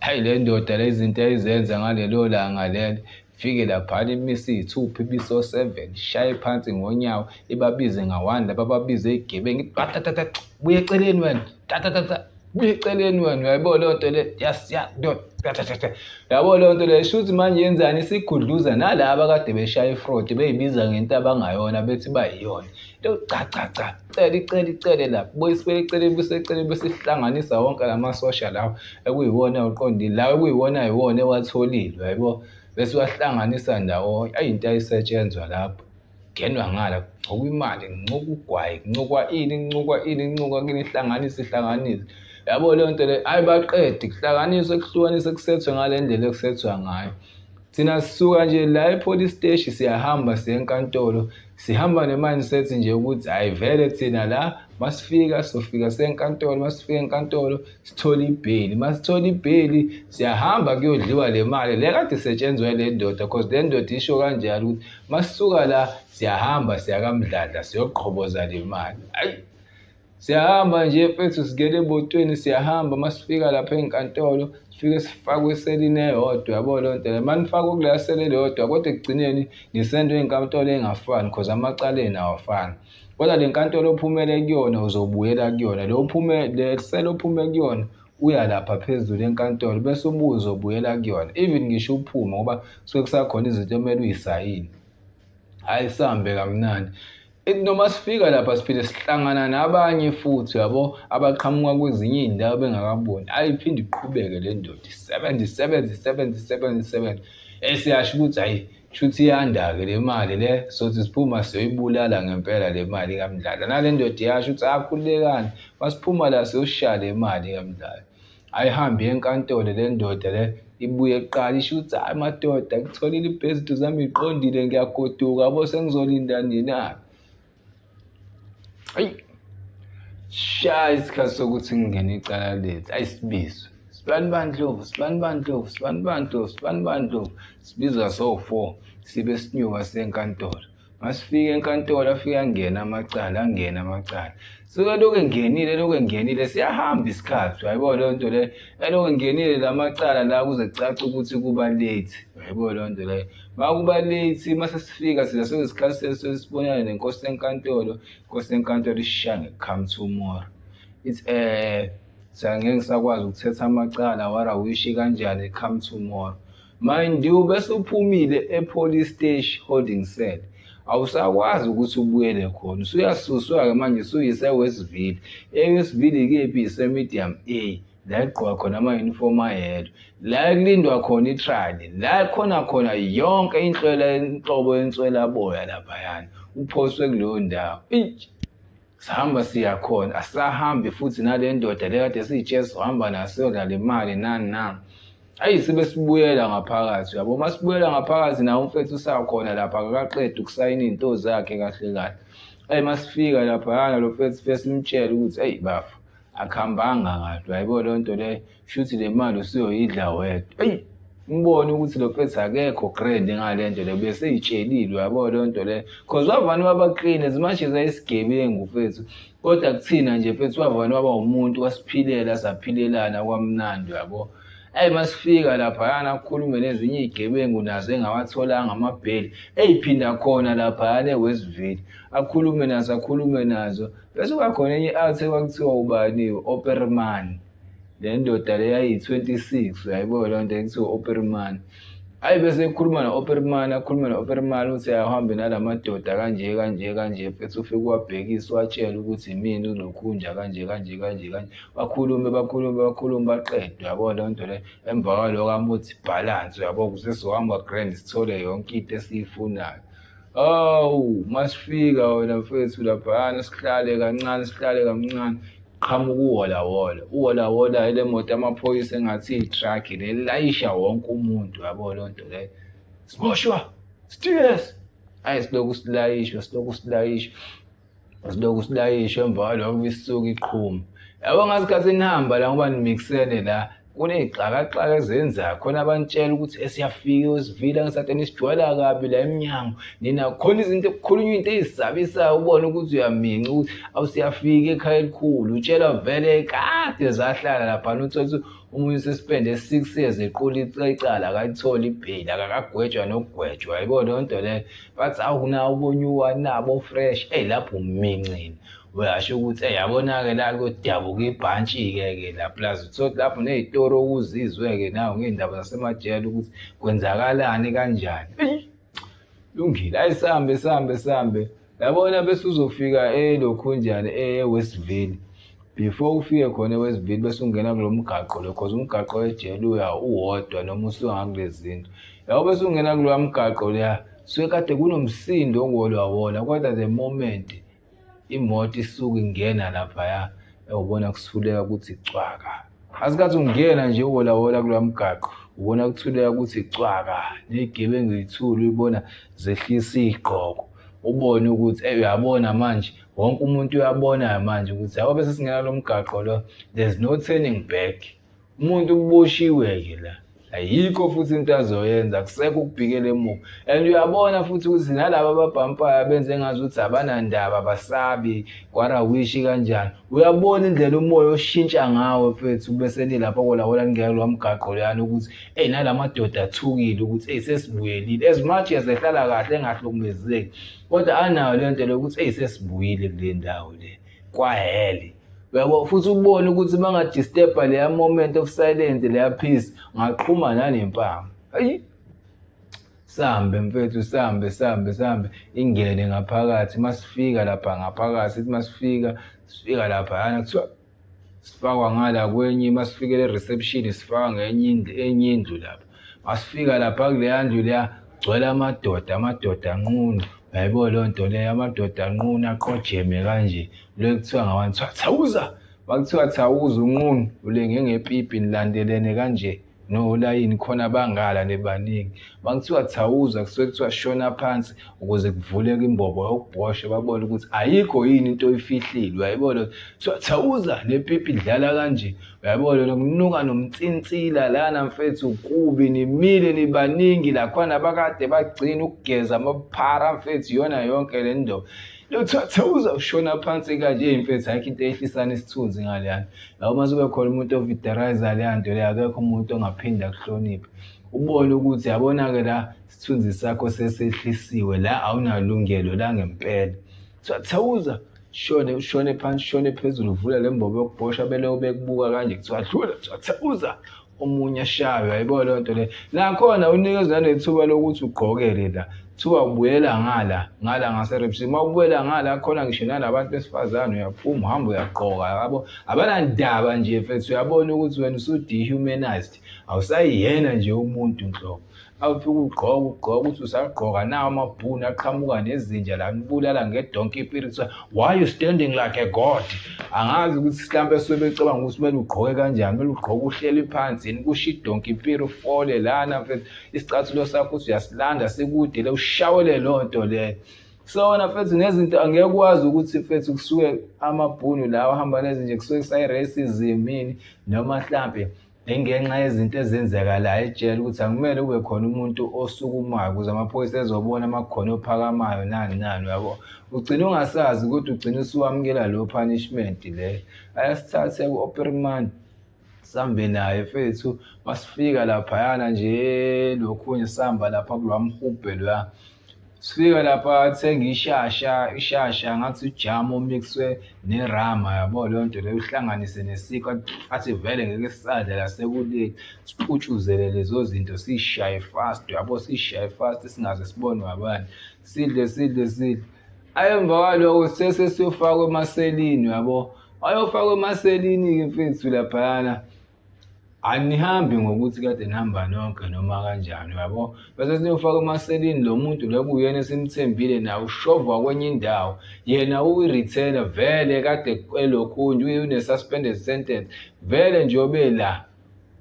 Speaker 1: hayi le ndoda le izinto ayizenza ngalelo langa lelo fike laphana imise iy'thupha ibise o-seven ishaye phansi ngonyawo ibabize nga-one laba babize iy'gebengu ithi tatatata buya eceleni wena tatatata buya eceleni wena uyayibona leyo nto le yas ya ndoda tatatata yabo leyo nto leyo shuthi manje yenzani isigudluza nalaba kade beshaya ifraud beyibiza ngento abangayona bethi bayiyona lo cha cha cha cela icele icele lapho buyisibeke eceleni buyise eceleni bese sihlanganisa wonke la masosha lawa ekuyiwona uqondile lawa ekuyiwona yiwona ewatholile uyaybo bese uyahlanganisa ndawonye ayi into ayisetshenzwa lapho ngenwa ngala kuncukwa imali kuncukwa ugwayi kuncukwa ini kuncukwa ini kuncukwa kini ihlanganise ihlanganise. Yabo leyo nto leyo, hhayi baqede kuhlanganiswe kuhlukaniswe kusethwe ngale ndlela ekusethwa ngayo. Thina sisuka nje la e-police steshi siyahamba siye enkantolo, sihamba ne-mindset nje ukuthi hhayi vele thina la masifika sofika senkantolo, masifika enkantolo sithole ibheli, masithola ibheli siyahamba kuyodliwa le mali le kade isetshenzwa le ndoda, cause le ndoda isho kanjalo ukuthi masisuka la siyahamba siya kaMdladla siyoqhoboza le mali. Ayi siyahamba nje mfethu, singena emotweni siyahamba, masifika lapha enkantolo sifike sifakwe eselini eyodwa, yabo leyo nto leyo. Uma nifakwe kuleya seli eliyodwa kodwa ekugcineni nisendwe ey'nkantolo ey'ngafani cause amacala enu awafani. Kodwa le nkantolo ophumele kuyona uzobuyela kuyona, le ophume le seli ophume kuyona uya lapha phezulu enkantolo bese ubuye uzobuyela kuyona, even ngisho uphume ngoba kusuke kusakhona izinto ekumele uyisayine. Hhayi sihambe kamnandi. Ithi noma sifika lapha siphinde sihlangana nabanye futhi yabo abaqhamuka kwezinye iy'ndawo bengakaboni. Hhayi iphinde iqhubeke le ndoda isebenze isebenze isebenze isebenze isebenze. Esiyasho ukuthi hhayi shuthi iyanda-ke le mali le sothi siphuma siyoyibulala ngempela le mali kaMdladla. Nale ndoda iyasho ukuthi akhululekani masiphuma la siyoshaya le mali kaMdladla. Ayihambe iye enkantolo le ndoda le ibuye kuqala isho ukuthi hhayi madoda ngitholile izinto zami yiqondile ngiyagoduka yabo sengizolinda nina. Ayi shaya isikhathi sokuthi ngingene icala lethu ayisibizwe. Sibani bandlovu, sibani bandlovu, sibani bandlovu, sibani bandlovu. Sibizwa sowu-four sibe sinyuka siye enkantolo. Masifika enkantolo afike angena amacala, angene amacala. Suke elokhu engenile, elokhu engenile, siyahamba isikhathi, uyayibona leyo nto leyo. Elokhu engenile la macala la kuze kucace ukuthi kuba late, uyayibona leyo nto leyo. Uma kuba late, uma sesifika sina sekuyisikhathi sesibonane nenkosi yenkantolo, inkosi yenkantolo isishaye nge-come tomorrow. Ithi angeke ngisakwazi ukuthetha amacala, warawishi kanjani, come tomorrow. Mind you bese uphumile e-police station holding cell, awusakwazi ukuthi ubuyele khona, usuyasuswa-ke manje usuyise-Westville. E-Westville ikephi? Ise-Medium A, la egqoka khona ama-uniform ayedwa, la ekulindwa khona i-trial, la khona khona yonke inhlola inhlobo yenswelaboya laphayana, uphoswe kuleyo ndawo. Sihamba siya khona, asisahambi futhi nale ndoda le kade siyitshela sizohamba nayo siyodla le mali nani nani. Ayi sibe sibuyela ngaphakathi uyabo, uma sibuyela ngaphakathi nawe umfethu usakhona lapha akakaqedi ukusayina iy'nto zakhe kahle kahle. Eyi masifika laphayana lo mfethu sifike simtshele ukuthi eyi bafo akuhambanga kahle, uyayibona leyo nto leyo, shuthi le mali usuyoyidla wedwa. Eyi umbone ukuthi lo mfethu akekho grand ngale nto le, beseyitshelile uyabo leyo nto leyo, cause wavane waba clean as much as ayisigebengu mfethu, kodwa kuthina nje mfethu wavane waba umuntu wasiphilela saphilelana kwamnandi uyabo. Eyi masifika laphayana akhulume nezinye iy'gebengu nazo engawatholanga amabheli, eyiphinda khona laphayana e-Westville, akhulume nazo akhulume nazo. Bese kuba khona enye i-out ekwakuthiwa ubani u-Operman. Le ndoda le yayiyi-26 uyayibona leyo nto ekuthiwa u-Operman. Hhayi bese ekhuluma no-Operman, akhulume no-Operman ukuthi ahambe nala madoda kanje kanje kanje mfethu ufike uwabhekise uwatshele ukuthi imina ulokhunja kanje kanje kanje kanje. Bakhulume bakhulume bakhulume baqede uyabona leyo nto leyo. Emva kwaloko amuthi balance uyabo ukuze sizohamba grand sithole yonke into esiyifunayo. Hawu masifika wena mfethu laphayana sihlale kancane sihlale kancane qhamuka uwolawola uwolawola ile moto amaphoyisa engathi i-truck lelayisha wonke umuntu yabo leyo nto leyo siboshwa sitiyes ayi silokhu silayishwa silokhu silayishwa silokhu silayishwa emva kwalokho isuke iqhuma yabo ngasikhathi nihamba la ngoba nimikisene la kuney'xakaxaka ezenzayo khona abanitshela ukuthi esiyafika esivila ngisade nisijwayela kabi la emnyango nina khona izinto kukhulunywa into ezisabisayo ubone ukuthi uyaminca ukuthi awusiyafika ekhaya elikhulu utshela vele kade zahlala laphana uthole ukuthi omunye usespende 6 years equla icala akayitholi ibheyili akakagwetshwa nokugwetshwa yayibona leyo nto leyo bathi awu nawo ubonyuwa nabo fresh eyi lapho umincile uyasho ukuthi eyi yabona-ke la kuyodabuka ibhantshi-ke ke la plus uthole lapho ney'tori okuzizwe-ke nawo ngey'ndaba zasemajele ukuthi kwenzakalani kanjani. Lungile, ayi sihambe sihambe sihambe. Yabona bese uzofika elokhunjani e-Westville. Before ufike khona e-Westville bese ungena kulo mgaqo lo cause umgaqo wejele uya uwodwa noma usuka ngakulezi zinto. Yabo bese ungena kuloya mgaqo leya suke kade kunomsindo okuwolwa wona kodwa the moment imoto isuke ingena laphaya Ubona kuthuleka kuthi cwaka. Asikathi ungena nje uwolawola kulowa mgaqo, ubona kuthuleka kuthi cwaka, ney'gebengu zithule uyibona zehlisa iy'gqoko. Ubone ukuthi eyi uyabona manje, wonke umuntu uyabona manje ukuthi yabo bese singena lo mgaqo lo, there's no turning back. Umuntu uboshiwe-ke la, ayikho futhi into azoyenza, akusekho ukubhikela emuva. And uyabona futhi ukuthi nalaba ababhampayo abenze engazuthi abanandaba, abasabi, kwarawishi kanjani. Uyabona indlela umoya oshintsha ngawo mfethu bese nilapha kolawula ningena kulowa mgaqo loyana ukuthi eyi nala madoda athukile ukuthi eyi sesibuyelile. As much as ehlala kahle engahlukumezeki, kodwa anayo leyo nto leyo ukuthi eyi sesibuyile kule ndawo le, kwahele. Uyabo futhi ubone ukuthi bangadisturba leya moment of silence, leya peace, ngaqhuma nanempama. Ayi sambe mfethu, sambe sambe sambe, ingene ngaphakathi. Masifika lapha ngaphakathi, sithi masifika sifika laphayana kuthiwa sifakwa ngala kwenye, masifikele e-reception sifaka ngenye indlu, enye indlu lapha. Masifika lapha kuleya ndlu leya gcwele amadoda, amadoda anqunu. Uyayibona leyo nto leyo, amadoda anqunu aqojeme kanje. Lo kuthiwa ngawani, kuthiwa thawuza, makuthiwa thawuza unqunu ulenge ngepipi nilandelene kanje nolayini khona bangala nebaningi. Makuthiwa thawuza kusuke kuthiwa shona phansi ukuze kuvuleke imbobo yokubhosha babone ukuthi ayikho yini into oyifihlile. Uyayibona kuthiwa thawuza nepipi idlala kanje. Uyayibona lona kunuka nomnsinsila lana mfethu, kubi nimile nibaningi lakhona abakade bagcina ukugeza amaphara mfethu, iyona yonke le ndoda. Luthiwa thawuza ushona phansi kanje mfethu, ayikho into eyehlisana isithunzi ngaleyana. Yabo mase kube khona umuntu oviderizer leya nto leyo, akekho umuntu ongaphinda akuhloniphe. Ubone ukuthi yabona-ke la isithunzi sakho sesehlisiwe la, awunalungelo la ngempela. Kuthiwa thawuza shone ushone phansi ushone phezulu uvula le mbobo yokubhosha bele ubekubuka kanje, kuthiwa dlula, kuthiwa thawuza omunye ashaywe. Uyayibona leyo nto leyo. Nakhona unikezwa nanethuba lokuthi ugqokele la, kuthiwa ubuyela ngala ngala ngase-reception. Uma ubuyela ngala khona ngisho nalabantu besifazane uyaphuma uhamba uyagqoka, yabo abanandaba nje mfethu. Uyabona ukuthi wena usu-dehumanized, awusayiyena nje umuntu nhlobo. Awufike ugqoke ugqoke ukuthi usagqoka nawo amabhunu aqhamuka nezinja la nibulala ngedonki ipiri, kuthiwa why you standing like a god. Angazi ukuthi mhlampe suke becabanga ukuthi kumele ugqoke kanjani, kumele ugqoke uhleli phansi yini, kusho idonki ipiri ufole lana mfethu, isicathulo sakho uthi uyasilanda sikude le ushawele leyo nto leyo. So wena mfethu nezinto angeke ukwazi ukuthi mfethu kusuke amabhunu lawa ahamba nezinja kusuke kusayi-racism yini noma mhlampe ingenxa yezinto ezenzeka la ejele ukuthi akumele kube khona umuntu osukumayo ukuze amaphoyisa ezobona uma kukhona ophakamayo nani nani, uyabo. Ugcina ungasazi ukuthi ugcina usuwamukela leyo punishment leyo. Ayasithathe ku-Opperman sambe naye mfethu, masifika laphayana nje lokhunye sihamba lapha kulowa mhubhe loya. Sifika lapha athenga ishasha, ishasha ngathi ujamu omixwe nerama, yabo leyo nto leyo uhlanganise nesinkwa, athi vele ngeke sisadla la sekulate. Siputshuzele lezo zinto siy'shaye fast, uyabo, siy'shaye fast singaze sibonwe abantu. Sidle sidle sidle. Ayi emva kwaloko sithe sesiyofakwa emaselini, uyabo. Wayofakwa emaselini-ke mfethu laphayana. Anihambi ngokuthi kade nihamba nonke noma kanjani, uyabo. Bese siniyofaka emaselini lo muntu lo kuyena esimthembile naye ushovwa kwenye indawo. Yena uyi-retainer vele kade elokhunja une-suspended sentence. Vele nje obe la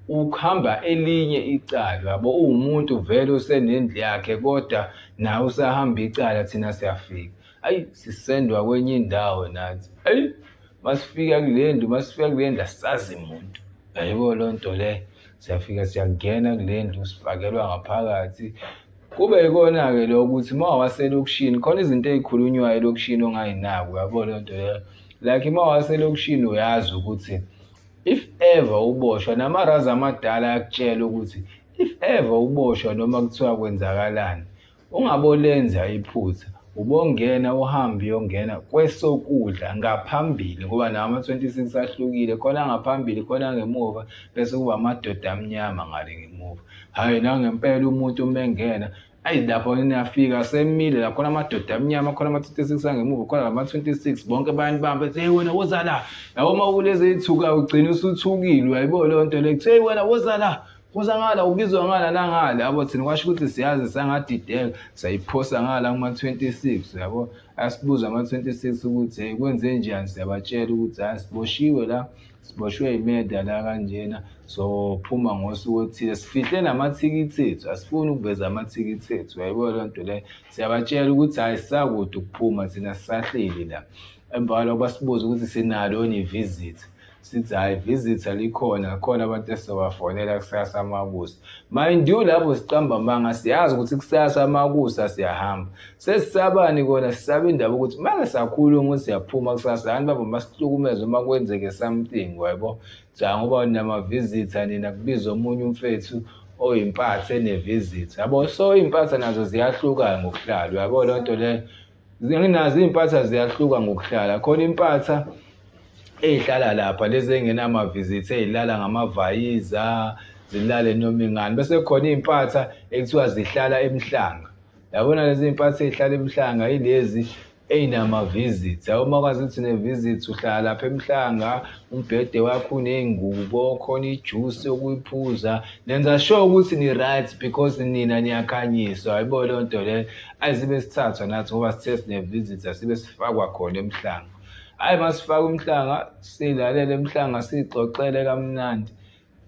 Speaker 1: ukuhamba elinye icala, uyabo, uwumuntu vele usenendlu yakhe kodwa naye usahamba icala, thina siyafika. Ayi sisendwa kwenye indawo nathi. Ayi masifika kule ndlu, masifika kule ndlu asazi muntu. Yayibona leyo nto leyo. Siyafika siyangena kule ndlu sifakelwa ngaphakathi. Kube yikona-ke lokho ukuthi uma waselokishini khona izinto ey'khulunywayo elokishini ongay'naki, uyabo leyo nto leyo. Like uma waselokishini uyazi ukuthi if ever uboshwa, namarazi amadala ayakutshela ukuthi if ever uboshwa noma kuthiwa kwenzakalani, ungabolenza iphutha, ubongena uhambe uyongena kwesokudla ngaphambili ngoba nawo ama-26 ahlukile, khona ngaphambili khona ngemuva, bese kuba amadoda amnyama ngale ngemuva. Hhayi nangempela umuntu uma engena, ayi lapho niyafika semile la khona amadoda amnyama, khona ama-26 angemuva, khona lama-26, bonke bayanibamba bethi hey wena woza la. Yabo uma kulezi ey'thukayo ugcina usuthukile, uyayibona leyo nto leyo, kuthi hey wena woza la. Phosa ngala ubizwa ngala nangale yabo thina kwasho ukuthi siyazi sangadideka sayiphosa ngala kuma-26 yabo asibuza ama-26 ukuthi hey kwenze njani siyabatshela ukuthi hayi siboshiwe la siboshwe imeda la kanjena sophuma ngosuku oluthile sifihle namathikithi ethu asifuni ukuveza amathikithi ethu uyayibona loo nto leyo siyabatshela ukuthi hhayi sisakude ukuphuma thina sisahleli la emva kwaloko basibuze ukuthi sinalo yini i-visit sithi hhayi visit alikhona khona abantu esizobafonela kusasa makusa mind you lapho siqamba amanga siyazi ukuthi kusasa makusa siyahamba sesisabani kona sisaba indaba ukuthi make sakhuluma ukuthi siyaphuma kusasa yani baba masihlukumeze uma kwenzeke something wayebo cha ngoba nama-visitor nina kubiza omunye umfethu oyimpatha ene-visit yabo so iy'mpatha nazo ziyahluka ngokuhlala uyabo loo nto leyo nginazo iy'mpatha ziyahluka ngokuhlala khona impatha ey'hlala lapha lezi ey'ngenama-visit ey'lala ngamavayiza zilale noma ingani bese khona iy'mpatha ekuthiwa zihlala emhlanga yabona lezi iy'mpatha ey'hlala emhlanga yilezi ey'nama-visit yabo uma kwazi ukuthi ne-visit uhlala lapha emhlanga umbhede wakho uney'ngubo khona ijuice yokuyiphuza nenza sure ukuthi ni-right because nina niyakhanyiswa ayibo leyo nto leyo ayizibe sithathwa nathi ngoba sithe sine-visitor sibe sifakwa khona emhlanga hhayi masifake umhlanga silalele emhlanga siyixoxele kamnandi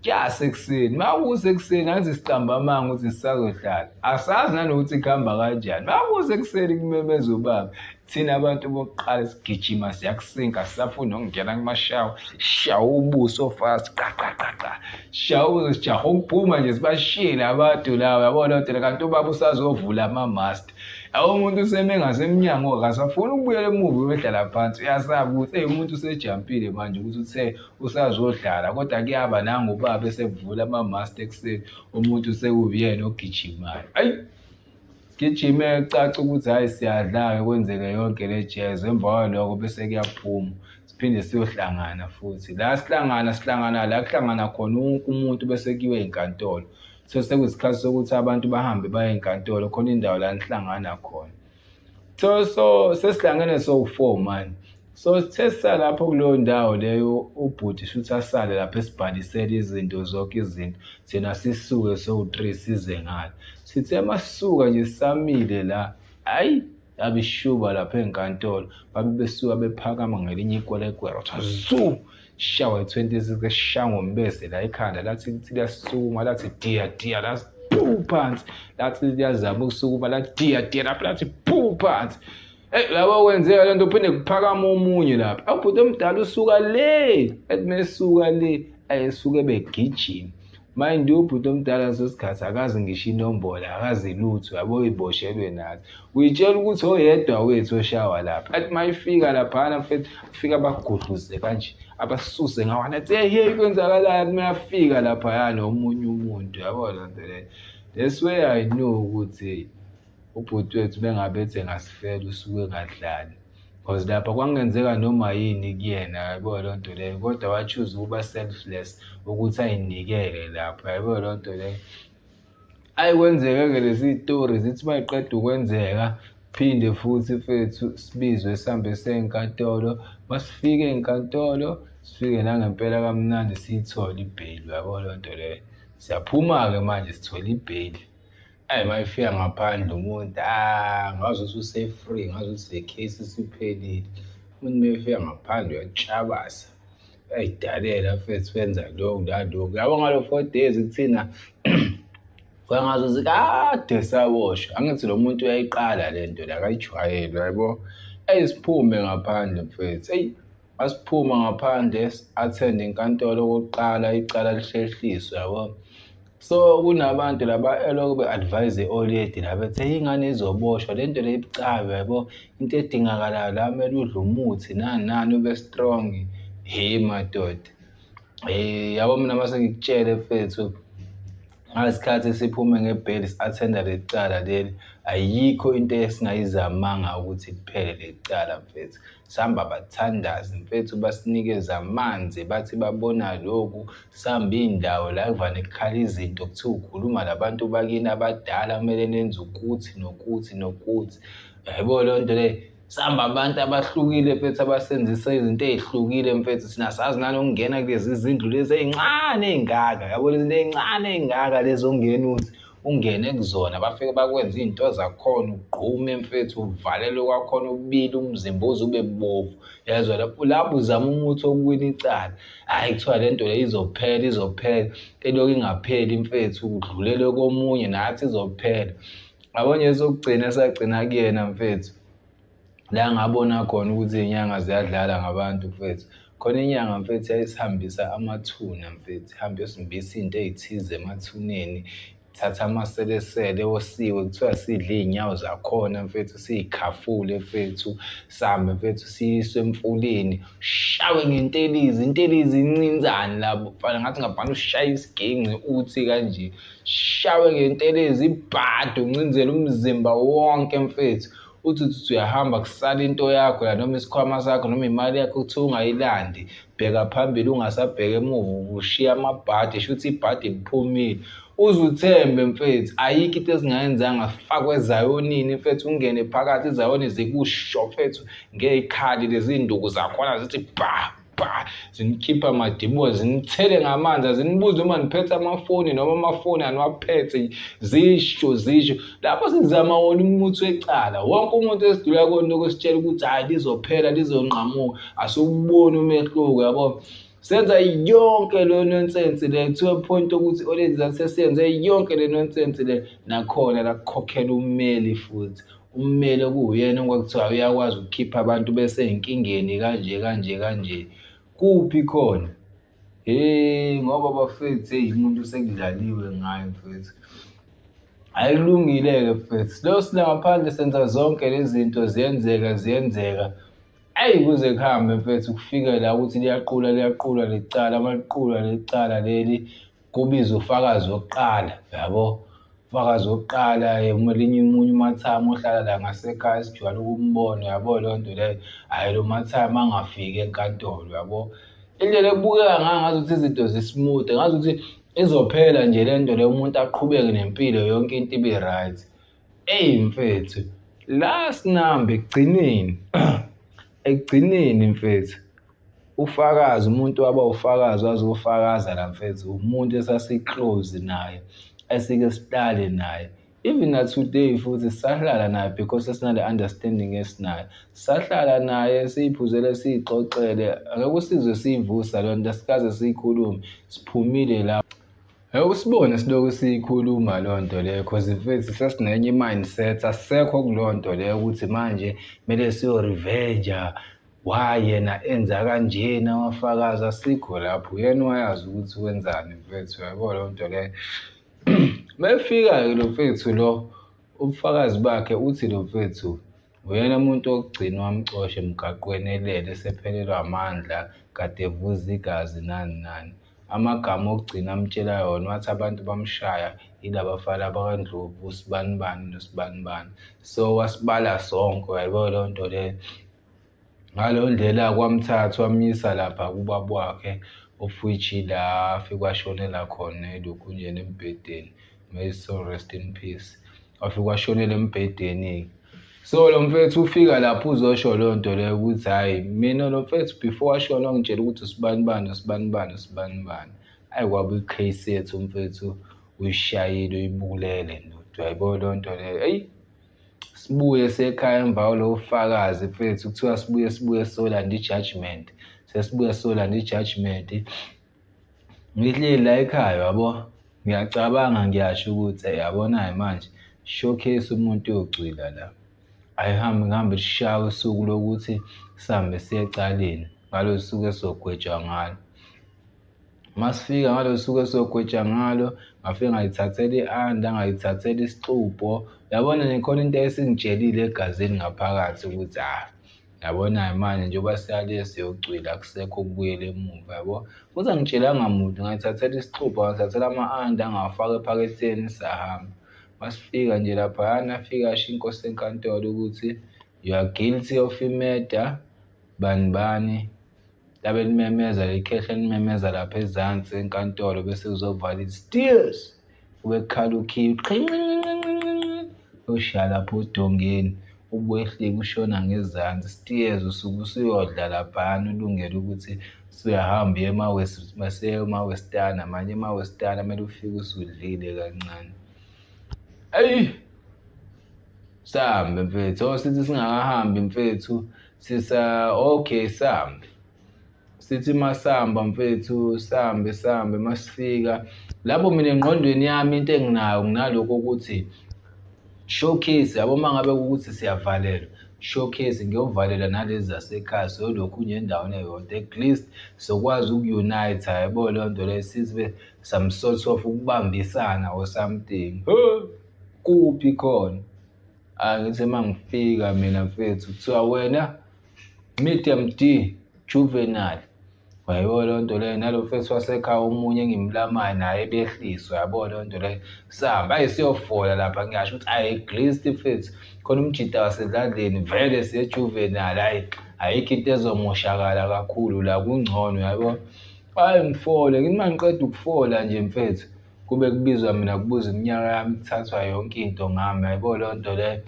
Speaker 1: kuyasekuseni makusekuseni angithi siqamba amanga ukuthi sisazohlala asazi nanokuthi kuhamba kanjani makusekuseni kumemeza ubaba thina abantu bokuqala sigijima siyakusinka sisafuna ukungena kumashawa shawa ubuso fast qa qa qa qa shawa ubuso sijaha ukuphuma nje sibashiyele abantu lawo yabona nto kanti ubaba usazovula ama-master yabo umuntu useme ngasemnyango akasafuni ukubuyela emuva uyohlala phansi uyasaba ukuthi eyi umuntu usejampile manje ukuthi uthe usazodlala kodwa kuyaba nangubaba esevula ama-master ekuseni umuntu sekuyena ogijimayo ayi gijime kucaca ukuthi hhayi siyadla-ke kwenzeke yonke le jazz emva kwaloko bese kuyaphuma siphinde siyohlangana futhi la sihlangana sihlangana la kuhlangana khona wonke umuntu bese kuyiwe enkantolo so sekuyisikhathi sokuthi abantu bahambe baye enkantolo khona indawo la nihlangana khona so sesihlangene sowu-four manje so sithe sisalapho kuleyo ndawo leyo ubhuti shuthi asale lapho esibhalisele izinto zonke izinto thina sisuke sowu-three size ngale sithe masisuka nje sisamile la ayi yabe ishuba lapha enkantolo babe besuka bephakama ngelinye ikwerekwere kuthiwa zu shawa i-26 eshaya ngombese la ekhanda lathi lithi liyasukuma lathi diya diya lathi phu phansi lathi liyazama ukusukuma lathi diya diya lapho lathi phu phansi eyi yabo kwenzeka le nto phinde kuphakama omunye lapha awubhuti omdala usuka le ethi mesuka le ayesuke begijima mind you ubhuti omdala leso sikhathi akazi ngisho inombolo akazi lutho yabo uyiboshelwe nathi uyitshela ukuthi oyedwa wethu oshawa lapha athi mayifika laphana mfethu afika abagudluze kanje abasuse ngawana athi hey hey kwenzakalani mayafika laphayana omunye umuntu yabo loo nto leyo that's where I know ukuthi ubhuti wethu bengabe ethi engasifela usuke engadlali because lapha kwangenzeka noma yini kuyena yabo loo nto leyo kodwa wa-choose ukuba selfless ukuthi ayinikele lapha yabo loo nto leyo ayi kwenzeke-ke lezi iy'tori zithi uma yiqeda ukwenzeka phinde futhi mfethu sibizwe sihambe siye enkantolo masifike enkantolo sifike nangempela kamnandi siyithole ibheyili uyabo loo nto leyo siyaphuma-ke manje sithole ibheyili ayi uma efika ngaphandle umuntu ah ngazi ukuthi use-free ngazi ukuthi le case isiphelile umuntu uma efika ngaphandle uyatshabaza uyayidalela mfethu wenza lokhu nalokhu yabo ngalo 4 days kuthina kwangazi ukuthi kade saboshwa angithi lo muntu uyayiqala le nto la akayijwayele yabo eyi siphume ngaphandle mfethu eyi masiphuma ngaphandle attend inkantolo okokuqala icala lihlehliswe yabo so kunabantu laba elokhu be-advise i-oledi la bethi hey ingane izoboshwa le nto le ibucayi yabo into edingakalayo la kumele udle umuthi nani nani ube strong he madoda hey yabo mina mase ngikutshele mfethu Ngesikhathi siphume ngebheyili si-athenda leli cala leli, ayikho into esingayizamanga ukuthi liphele leli cala mfethu. Sihamba bathandazi mfethu basinikeza amanzi bathi babona lokhu, sihamba iy'ndawo la ekuvane kukhala izinto kuthiwa ukhuluma nabantu bakini abadala kumele nenze ukuthi nokuthi nokuthi. Yabo leyo nto leyo. Sihamba abantu abahlukile mfethu abasenzisa izinto ey'hlukile mfethu thina sazi nanokungena kulezi zindlu lezi ey'ncane ey'ngaka yabo lezi zinto ey'ncane ey'ngaka lezi ongena uthi ungene kuzona bafike bakwenza iy'nto zakhona ugqume mfethu uvalelwe kwakhona ubile umzimba uze ube bovu yezwa lapho lapho uzama umuthi wokuwina icala hhayi kuthiwa le nto le izophela izophela elokhu ingapheli mfethu udlulele komunye nathi izophela. Yabo nje sokugcina esagcina kuyena mfethu la ngabona khona ukuthi iy'nyanga ziyadlala ngabantu mfethu. Khona inyanga mfethu yayisihambisa amathuna mfethu, ihambe iyosimbisa iy'nto ey'thize emathuneni, ithathe amaselesele osiwe kuthiwa sidle iy'nyawo zakhona mfethu, siy'khafule mfethu, sihambe mfethu siyiswe emfuleni, ushawe ngentelizi, intelizi incinzane lapho mfana ngathi ngabhana ushaye isiginci uthi kanje. Shawe ngentelezi ibhadi uncinzele umzimba wonke mfethu uthi uthi uyahamba kusala into yakho la noma isikhwama sakho noma imali yakho kuthiwa ungayilandi bheka phambili ungasabheka emuva ushiya amabhadi shuthi ibhadi liphumile uze uthembe mfethu ayikho into esingayenzanga fakwe ezayonini mfethu ungene phakathi izayoni zikusho mfethu ngey'khali lezi nduku zakhona zithi bha ba zinikhipha amadibuka zinithele ngamanzi azinibuzi noma niphethe amafoni noma amafoni aniwaphethe zisho zisho lapho sizama wona umuthi wecala wonke umuntu esidlula kona lokusitshela ukuthi hhayi lizophela lizonqamuka asiwuboni umehluko yabo senza yonke le nonsense le to a point ukuthi olezi sesiyenze yonke le nonsense le nakhona la kukhokhela ummeli futhi ummeli okuwuyena okwakuthiwa uyakwazi ukukhipha abantu besey'nkingeni kanje kanje kanje. Kuphi khona? Hhe ngoba bafethu eyi umuntu sekudlaliwe ngaye mfethu. Hhayi kulungile-ke mfethu, lo sila ngaphandle senza zonke lezi zinto ziyenzeka ziyenzeka. Eyi kuze kuhambe mfethu kufike la ukuthi liyaqula liyaqulwa lecala, uma liqulwa lecala leli kubiza ufakazi wokuqala yabo ufakazi wokuqala elinye umunye umathama ohlala la ngasekhaya sijwayele ukumbona yabo leyo nto leyo hhayi lo mathama angafiki enkantolo yabo indlela ekubukeka ngayo ngazuthi izinto zi-smooth ngazuthi izophela nje le nto le umuntu aqhubeke nempilo yonke into ibe right eyi mfethu last number ekugcineni ekugcineni mfethu Ufakazi, umuntu waba ufakazi wazofakaza la mfethu, umuntu esasi-close naye, esike sihlale naye. Even na-today futhi sisahlala naye because sesinale understanding esinayo. Sisahlala naye siy'phuzele siy'xoxele, angeke usizwe siyivusa leyo nto asikaze siyikhulume, siphumile la. Ngeke usibone silokhu siyikhuluma leyo nto leyo cause mfethu sesinenye i-mindset, asisekho kuleyo nto leyo ukuthi manje kumele siyo-revenge-a. Why yena enza kanjena wafakaza asikho lapho uyena wayazi ukuthi wenzani mfethu uyayibona leyo nto leyo. Uma efika-ke lo mfethu lo ubufakazi bakhe uthi lo mfethu uyena umuntu wokugcina wamcosha emgaqweni elele esephelelwa amandla kade evuza igazi nani nani. Amagama okugcina amtshela yona wathi abantu bamshaya yilaba bafana bakaNdlovu usibanibani nosibanibani. So wasibala sonke uyayibona leyo nto leyo. Ngaleyo ndlela kwamthatha wamyisa lapha kubaba wakhe of which ila afike washonela khona elokhunjeni embhedeni. May his soul rest in peace. Wafike washonela embhedeni-ke. So lo mfethu ufika lapho uzosho leyo nto leyo ukuthi hhayi mina lo mfethu before washona wangitshela ukuthi usibanibani usibanibani usibanibani. Hhayi kwaba i-case yethu mfethu uyishayile uyibulele ndoda uyayibona leyo nto leyo eyi. Sibuye sekhaya emva kwalowo bufakazi mfethu kuthiwa sibuye sibuye solanda i-judgement sesibuya solanda i-judgement ngihleli la ekhaya yabo ngiyacabanga ngiyasho ukuthi yabona-ke manje showcase umuntu uyocwila la ayihambe ngihambe lishaye usuku lokuthi sihambe siye ecaleni ngalolu suku esizogwetshwa ngalo. Masifika ngalo suku esiyogweja ngalo, ngafike ngayithathela i-under, ngayithathela isixubho. Yabona nje khona into esingitshelile egazini ngaphakathi ukuthi ah, yabona-ke manje njengoba siyale siyocwila akusekho ukubuyela emuva yabo. Futhi angitshelanga muntu, ngayithathela isixubho, ngayithathela ama-under, ngawafaka ephaketheni sahamba. Masifika nje laphayana, afike asho inkosi enkantolo ukuthi you are guilty of i-murder, bani bani. Labe limemeza leli khehla limemeza lapha ezansi enkantolo bese kuzovala i-stairs kube kukhala ukhiye qhinqinqinqinqinqi uyoshaya lapho odongeni. Ubuwehlika ushona ngezansi, isitiyezi usuke usuyodla laphayana ulungele ukuthi suyahamba uye emawestana manje emawestana kumele ufike usudlile kancane. Eyi sambe mfethu, oh sithi singakahambi mfethu sisa okay sambe. Sithi masamba mfethu sambe sambe masifika lapho mina engqondweni yami into enginayo nginalokho ukuthi showcase yabo uma ngabe ukuthi siyavalelwa showcase ngiyovalela nalezi zasekhaya siyolokhu nje endaweni eyodwa at least sokwazi uku-unite yabo leyo nto leyo sithi some sort of ukubambisana or something kuphi khona angithi uma ngifika mina mfethu kuthiwa wena Medium D Juvenile wayebo leyo nto leyo nalo mfethu wasekhaya omunye engimlamayo naye ebehliswa yabo leyo nto leyo sihamba ayi siyofola lapha ngiyasho ukuthi ayi grist mfethu khona umjita wasedladleni vele siye juvenile hayi ayikho into ezomoshakala kakhulu la kungcono yabo hayi ngifole ngithi uma ngiqeda ukufola nje mfethu kube kubizwa mina kubuza iminyaka yami kuthathwa yonke into ngami yayibona leyo nto leyo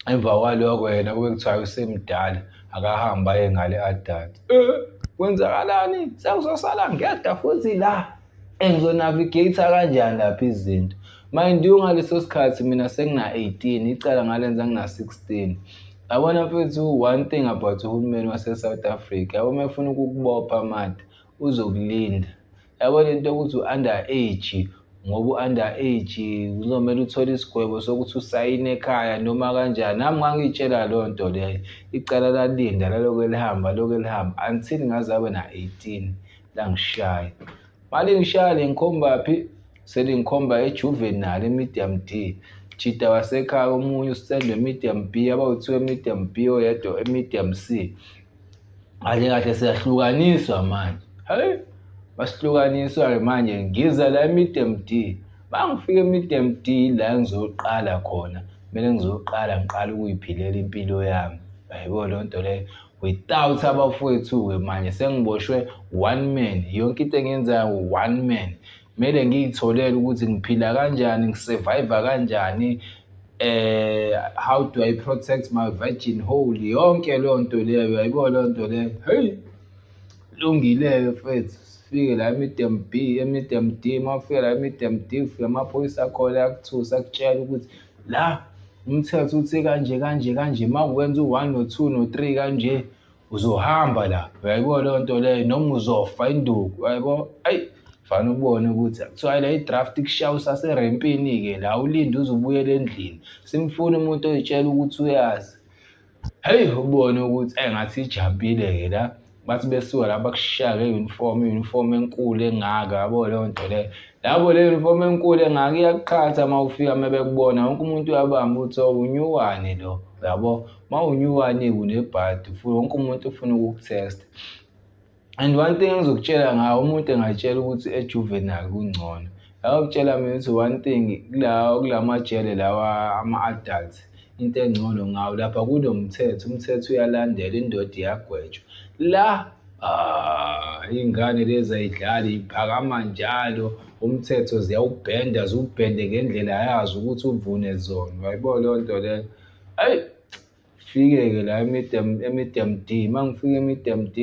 Speaker 1: Emva kwaloko yena kube kuthiwa usemdala akahambe aye ngale adult. Eh, kwenzakalani? Sengizosala ngedwa futhi la. Engizonavigate kanjani lapha izinto? Mind you ngaleso sikhathi mina sengina-18 icala ngalenza ngina-16. Yabona mfethu one thing about uhulumeni wase-South Africa, yabo uma efuna ukukubopha made uzokulinda. Yabo le nto yokuthi u-under age ngoba u-under age kuzomele uthole isigwebo sokuthi usayine ekhaya noma kanjani. Nami ngangiy'tshela leyo nto leyo. Icala lalinda lalokhu elihamba lokhu elihamba until ngaze abe na-18 langishaya. Malingishaya lingikhombaphi? Selingikhomba ejuvenile e-medium D. Jida wasekhaya omunye usendwe e-medium B, abawu-two e-medium B oyedwa e-medium C. Kahle kahle siyahlukaniswa manje. Hayi basihlukaniswa-ke manje ngiza la e-medium D. Mangifika e-medium D la ngizoqala khona kumele ngizoqala ngiqale ukuyiphilela impilo yami. Yayibona leyo nto leyo without abafowethu-ke manje sengiboshwe one man yonke into engiyenzayo one man. Kumele ngiy'tholele ukuthi ngiphila kanjani ngi-survive-a kanjani how do I protect my virgin hole yonke leyo nto leyo uyayibona leyo nto leyo heyi lungile-ke mfethu sifike la e-medium B e-medium D uma ufika la e-medium D ufika amaphoyisa akhona ayakuthusa akutshela ukuthi la umthetho uthi kanje kanje kanje uma wenza u-one no-two no-three kanje uzohamba la uyayibona leyo nto leyo noma uzofa induku uyaybo ayi fanele ubone ukuthi kuthiwa la i-draft kushaya usaserempini-ke la ulinde uze ubuyele endlini simfuna umuntu oyitshela ukuthi uyazi heyi ubone ukuthi engathi ijampile-ke la bathi besuka la bakushaya nge-uniform i-uniform enkulu engaka yabo leyo nto leyo labo le uniform enkulu engaka iyakuqhatha uma ufika uma bekubona wonke umuntu uyabamba ukuthi unyuwane lo yabo uma unyuwane unebhadi wonke umuntu ufuna ukukuthesta and one thing engizokutshela ngawo umuntu engatshela ukuthi ejuvenile kungcono ngakutshela mina ukuthi one thing kula kulamajele lawa ama-adults into engcono ngawo lapha kunomthetho umthetho uyalandela indoda iyagwetshwa la ah iy'ngane lezi ayidlali iphakama njalo umthetho ziyawubhenda ziwubhende ngendlela yazo ukuthi uvune zona wayibona leyo nto leyo ayi fike-ke la e-medium, e-medium D uma ngifika e-medium D.